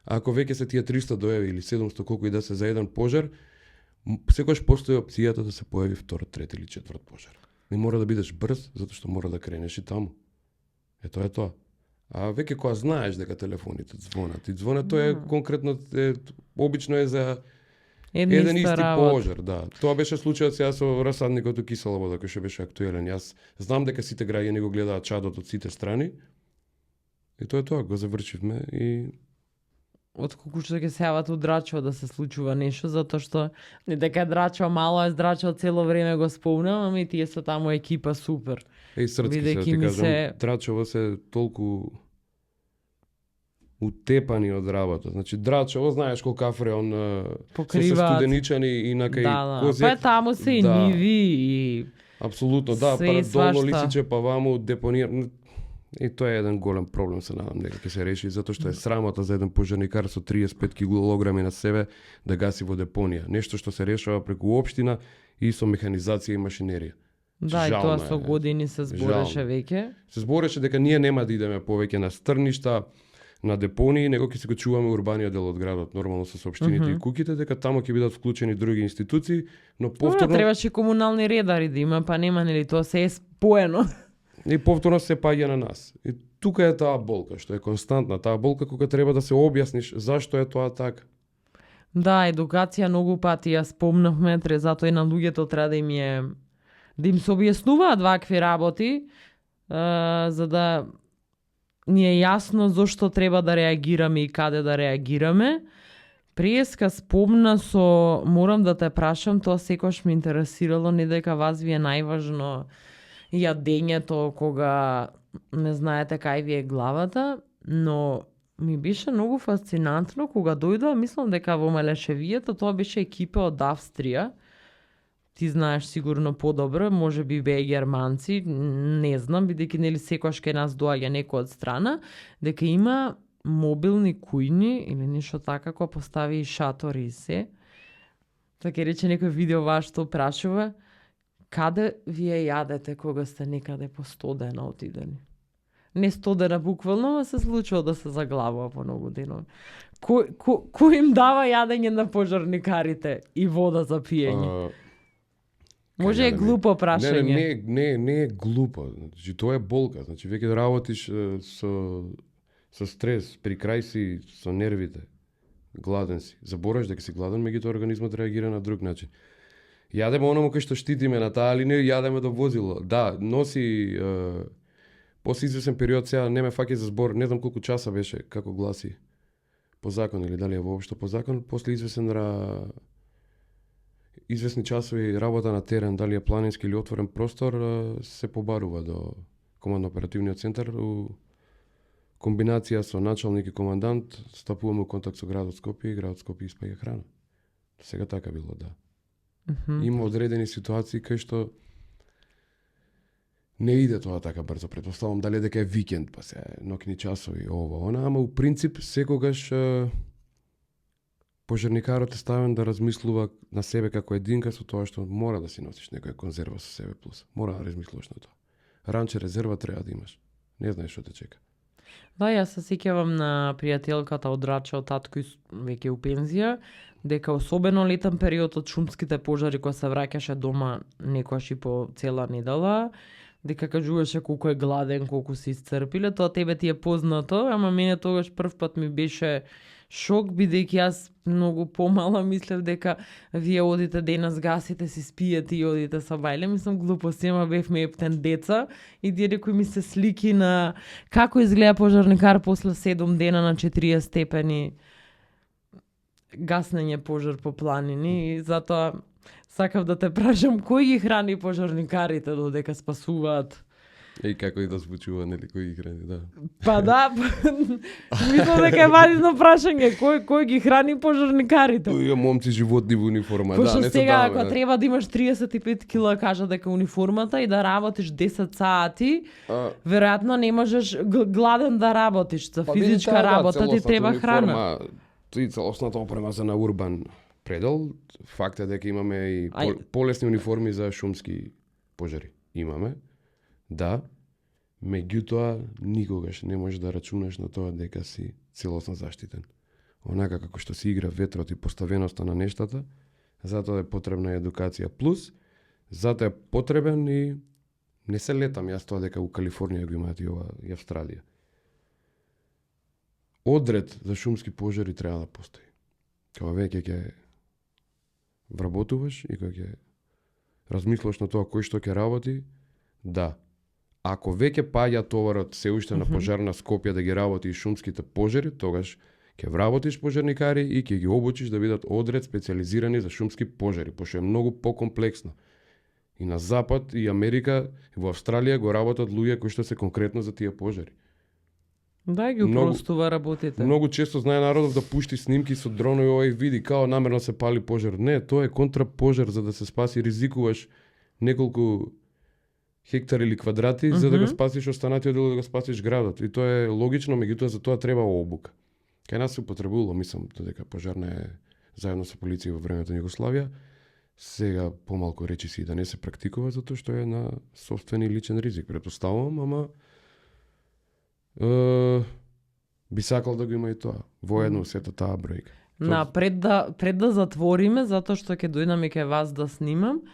Ако веќе се тие 300 дојави или 700 колку и да се за еден пожар, секогаш постои опцијата да се појави втор, трет или четврт пожар. И мора да бидеш брз, затоа што мора да кренеш и таму. Тоа е тоа. А веќе кога знаеш дека телефоните звонат, и звонат, тоа е конкретно, обично е за еден исти пожар, да. Тоа беше случајот сега со расадникот у Кисела вода, кој што беше актуелен. Јас знам дека сите граѓани го гледаат чадот од сите страни. И тоа е тоа, го завршивме и Отколку што ќе се јават у Драчево да се случува нешто, затоа што не дека е Драчево мало, е Драчево цело време го спомнам, ами тие се таму екипа супер. срцки се, ти кажам, Драчево се толку утепани од работа. Значи Драчево, знаеш колку Фреон покрива се студеничани и на кај Козјак. Па таму се и ниви и апсолутно, да, па долно Лисиче, па ваму депонија. И тоа е еден голем проблем, се надам дека ќе се реши, затоа што е срамота за еден пожарникар со 35 килограми на себе да гаси во депонија. Нешто што се решава преку општина и со механизација и машинерија. Да, и тоа со години се збореше веќе. Се збореше дека ние нема да идеме повеќе на стрништа, на депонии, него ќе се го чуваме урбаниот дел од градот, нормално со општините и куќите, дека таму ќе бидат вклучени други институции, но повторно требаше комунални редари да има, па нема нели тоа се е споено. И повторно се паѓа на нас. И тука е таа болка, што е константна, таа болка кога треба да се објасниш зашто е тоа така. Да, едукација многу пати ја спомнавме, затоа и на луѓето треба да им се објаснуваат вакви работи, за да ни е јасно зошто треба да реагираме и каде да реагираме. Преска спомна со, морам да те прашам, тоа секојаш ме интересирало, не дека вас ви е најважно јадењето кога не знаете кај ви е главата, но ми беше многу фасцинантно кога дојдоа, мислам дека во Малешевијата тоа беше екипа од Австрија. Ти знаеш сигурно подобро, може би беа германци, не знам, бидејќи нели секојаш кај нас доаѓа некој од страна, дека има мобилни кујни или нешто така, кога постави и шатори и се. Така рече некој видео ваш што прашува, каде вие јадете кога сте некаде по 100 дена отидени? Не 100 дена буквално, а се случува да се заглавува по многу денови. Кој им дава јадење на пожарникарите и вода за пиење? Може е глупо прашање. Не е глупо. Значи тоа е болка. Значи веќе да работиш со стрес, при крај си со нервите, гладен си. Забораш дека си гладен, меѓутоа организмот реагира на друг начин. Јадеме оному кој што штитиме на таа линија, јадеме до возило. Да, носи после извесен период, сега не ме фаќа за збор, не знам колку часа беше, како гласи по закон или дали е воопшто по закон, после извесни часови работа на терен, дали е планински или отворен простор, се побарува до командно-оперативниот центар. У комбинација со началник и командант стапуваме у контакт со градот Скопје и градот Скопје испаѓа храна. Сега така било, да. Има одредени ситуации кај што Не иде тоа така брзо, претпоставам дали дека е викенд, па се ноќни часови, ова, она, ама у принцип секогаш пожарникарот е ставен да размислува на себе како единка со тоа што мора да си носиш некоја конзерва со себе плюс. Мора да размислуваш на тоа. Ранче резерва треба да имаш. Не знаеш што те чека. Да, јас се сеќавам на пријателката од Рача, од татко веќе у пензија, дека особено летен период од шумските пожари кога се враќаше дома некојаш и по цела недела, дека кажуваше колку е гладен, колку се исцрпиле, тоа тебе ти е познато, ама мене тогаш прв пат ми беше шок, бидејќи јас многу помала мислев дека вие одите денес гасите, си спиете и одите со бајле. Мислам глупости, ама бевме ептен деца и директно ми се слики на како изгледа пожарникар после 7 дена на 40 степени гаснење пожар по планини и затоа сакав да те прашам кој ги храни пожарникарите додека спасуваат. И како и да звучува, нели, кој ги храни, да. Па да, мислам дека е важно прашање, кој ги храни пожарникарите? Тој момци животни во униформа, Пошто да, не се сега даваме, ако да. треба да имаш 35 кила, кажа дека униформата и да работиш 10 сати, веројатно не можеш гладен да работиш, за физичка работа ти треба храна. И целосната опрема за на урбан предел, факт е дека имаме и полесни униформи за шумски пожари. Имаме. Да, меѓутоа никогаш не можеш да рачунаш на тоа дека си целосно заштитен. Онака како што се игра ветрот и поставеноста на нештата, затоа е потребна едукација плюс, затоа е потребен и не се летам јас тоа дека у Калифорнија го имаат и ова и Австралија. Одред за шумски пожари треба да постои. Кога веќе ќе вработуваш и кога ќе размислуваш на тоа кој што ќе работи, да. Ако веќе паѓа товарот се уште на пожарна Скопје да ги работи и шумските пожари, тогаш ќе вработиш пожарникари и ќе ги обучиш да бидат одред специализирани за шумски пожари, пошто е многу покомплексно. И на Запад, и Америка, и во Австралија го работат луѓе кои што се конкретно за тие пожари. Да, ги упростува работите. Многу често знае народов да пушти снимки со дронови овој види као намерно се пали пожар. Не, тоа е контрапожар за да се спаси, ризикуваш неколку хектари или квадрати за да го спасиш останатиот дел, да го спасиш градот. И тоа е логично, меѓутоа за тоа треба обука. Кај нас се употребувало, мислам, додека пожарна е заедно со полиција во времето на Југославија. Сега помалку речиси и да не се практикува затоа што е на собствен и личен ризик, претпоставувам, ама би сакал да го има и тоа. Воедно сета таа бројка. Пред да затвориме, затоа што ќе дојдам и кај вас да снимам,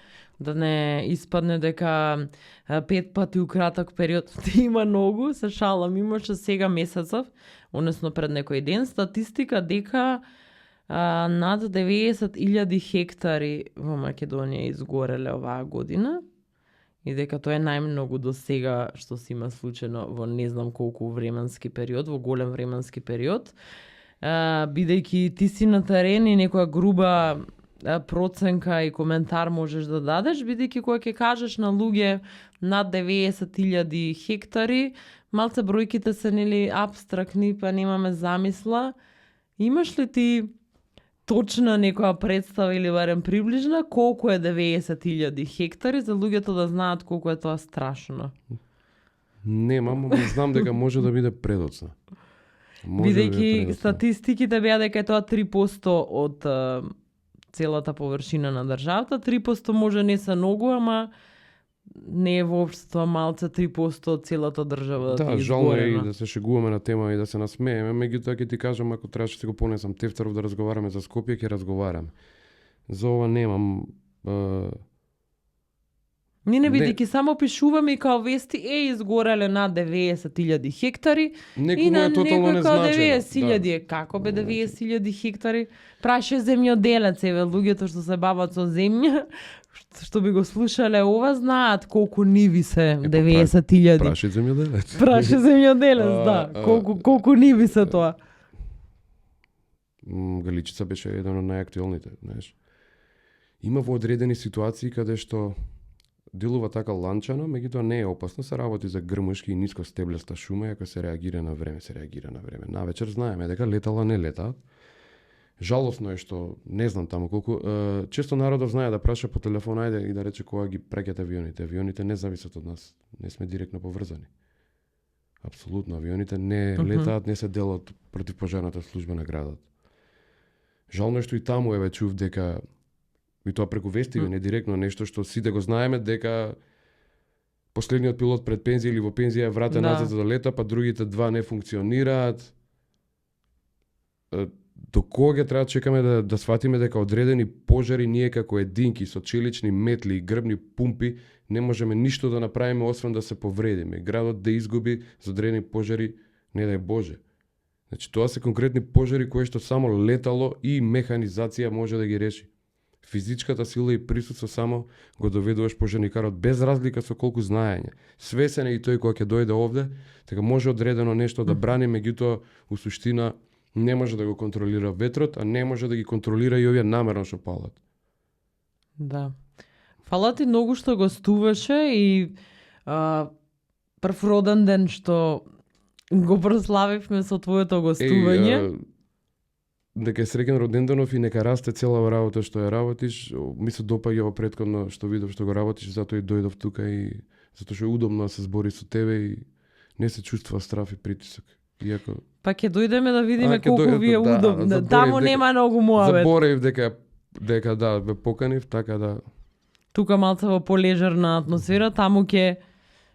да не испадне дека 5 пати у краток период има многу, се шалам, имаше сега месецов, односно пред некој ден, статистика дека над 90.000 хектари во Македонија изгореле оваа година и дека тоа е најмногу до сега што се има случено во не знам колку временски период, во голем временски период. Бидејќи ти си на терен и некоја груба проценка и коментар можеш да дадеш, бидејќи кога ќе кажеш на луѓе над 90.000 хектари, малце бројките се нели апстрактни, па немаме замисла. Имаш ли ти точна некоја представа или барем приближна колку е 90.000 хектари за луѓето да знаат колку е тоа страшно? Немам, ама знам дека може да биде предоцна. Бидејќи статистиките беа дека е тоа 3% од целата површина на државата, 3% може не се многу, ама не е воопшто тоа малце 3% од целата држава да ти изгорена. Жално е и да се шегуваме на тема и да се насмееме, меѓутоа ќе ти кажам ако требаше да се го понесам тефтеров да разговараме за Скопје, ќе разговараме. За ова немам Не бидејќи само пишуваме и као вести изгореле над 90.000 хектари и на некој као 90.000. Како бе 90.000 хектари? Праше земјоделец, еве луѓето што се бават со земја, што би го слушале ова, знаат колку ниви се 90.000. Праше земјоделец. Праше земјоделец, да. Колку ниви се тоа? Галичица беше еден од најактуелните, знаеш. Има во одредени ситуации каде што делува така ланчано, меѓутоа не е опасно, се работи за грмушки и ниско стеблеста шума, ако се реагира на време, се реагира на време. Навечер знаеме дека летала не летаат. Жалосно е што, не знам таму колку, често народот знае да праша по телефон, ајде и да рече кога ги праќат авионите. Авионите не зависат од нас, не сме директно поврзани. Апсолутно, авионите не летаат, не се дел од противпожарната служба на градот. Жално е што и таму еве чув дека, и тоа преку вестиви, не директно, нешто што сите го знаеме, дека последниот пилот пред пензија или во пензија е вратен назад за да лета, па другите два не функционираат. До кога треба да чекаме да сватиме дека одредени пожари ние како единки со челични метли и грбни пумпи не можеме ништо да направиме освен да се повредиме. Градот да изгуби за одредени пожари, не дај Боже. Значи тоа се конкретни пожари кои што само летало и механизација може да ги реши. Физичката сила и присуство само го доведуваш пожарникарот без разлика со колку знаење. Свесен е и тој кога ќе дојде овде, така може одредено нешто да брани, меѓутоа у суштина не може да го контролира ветрот, а не може да ги контролира и овие намерно што палат. Да. Фала ти многу што гостуваше и прв роден ден што го прославивме со твоето гостување. Дека е среќен роденденов и нека расте цела работа што ја работиш. Ми се допаѓа во претходно што видов што го работиш, затоа и дојдов тука и затоа што е удобно да се збори со тебе и не се чувствува страф и притисок. Иако Па ќе дојдеме да видиме колку ви е удобно. Таму нема многу муавет. Заборев дека да ве поканив, така да. Тука малце во полежерна атмосфера, таму ќе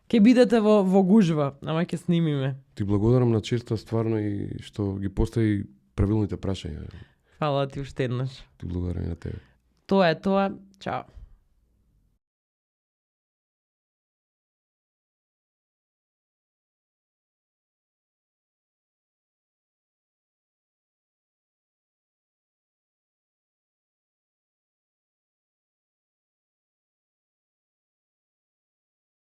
бидете во гужва, ама ќе снимиме. Ти благодарам на честа стварно и што ги постави правилните прашања. Фала ти уште еднаш. Ти благодарам и на тебе. Тоа е тоа. Чао.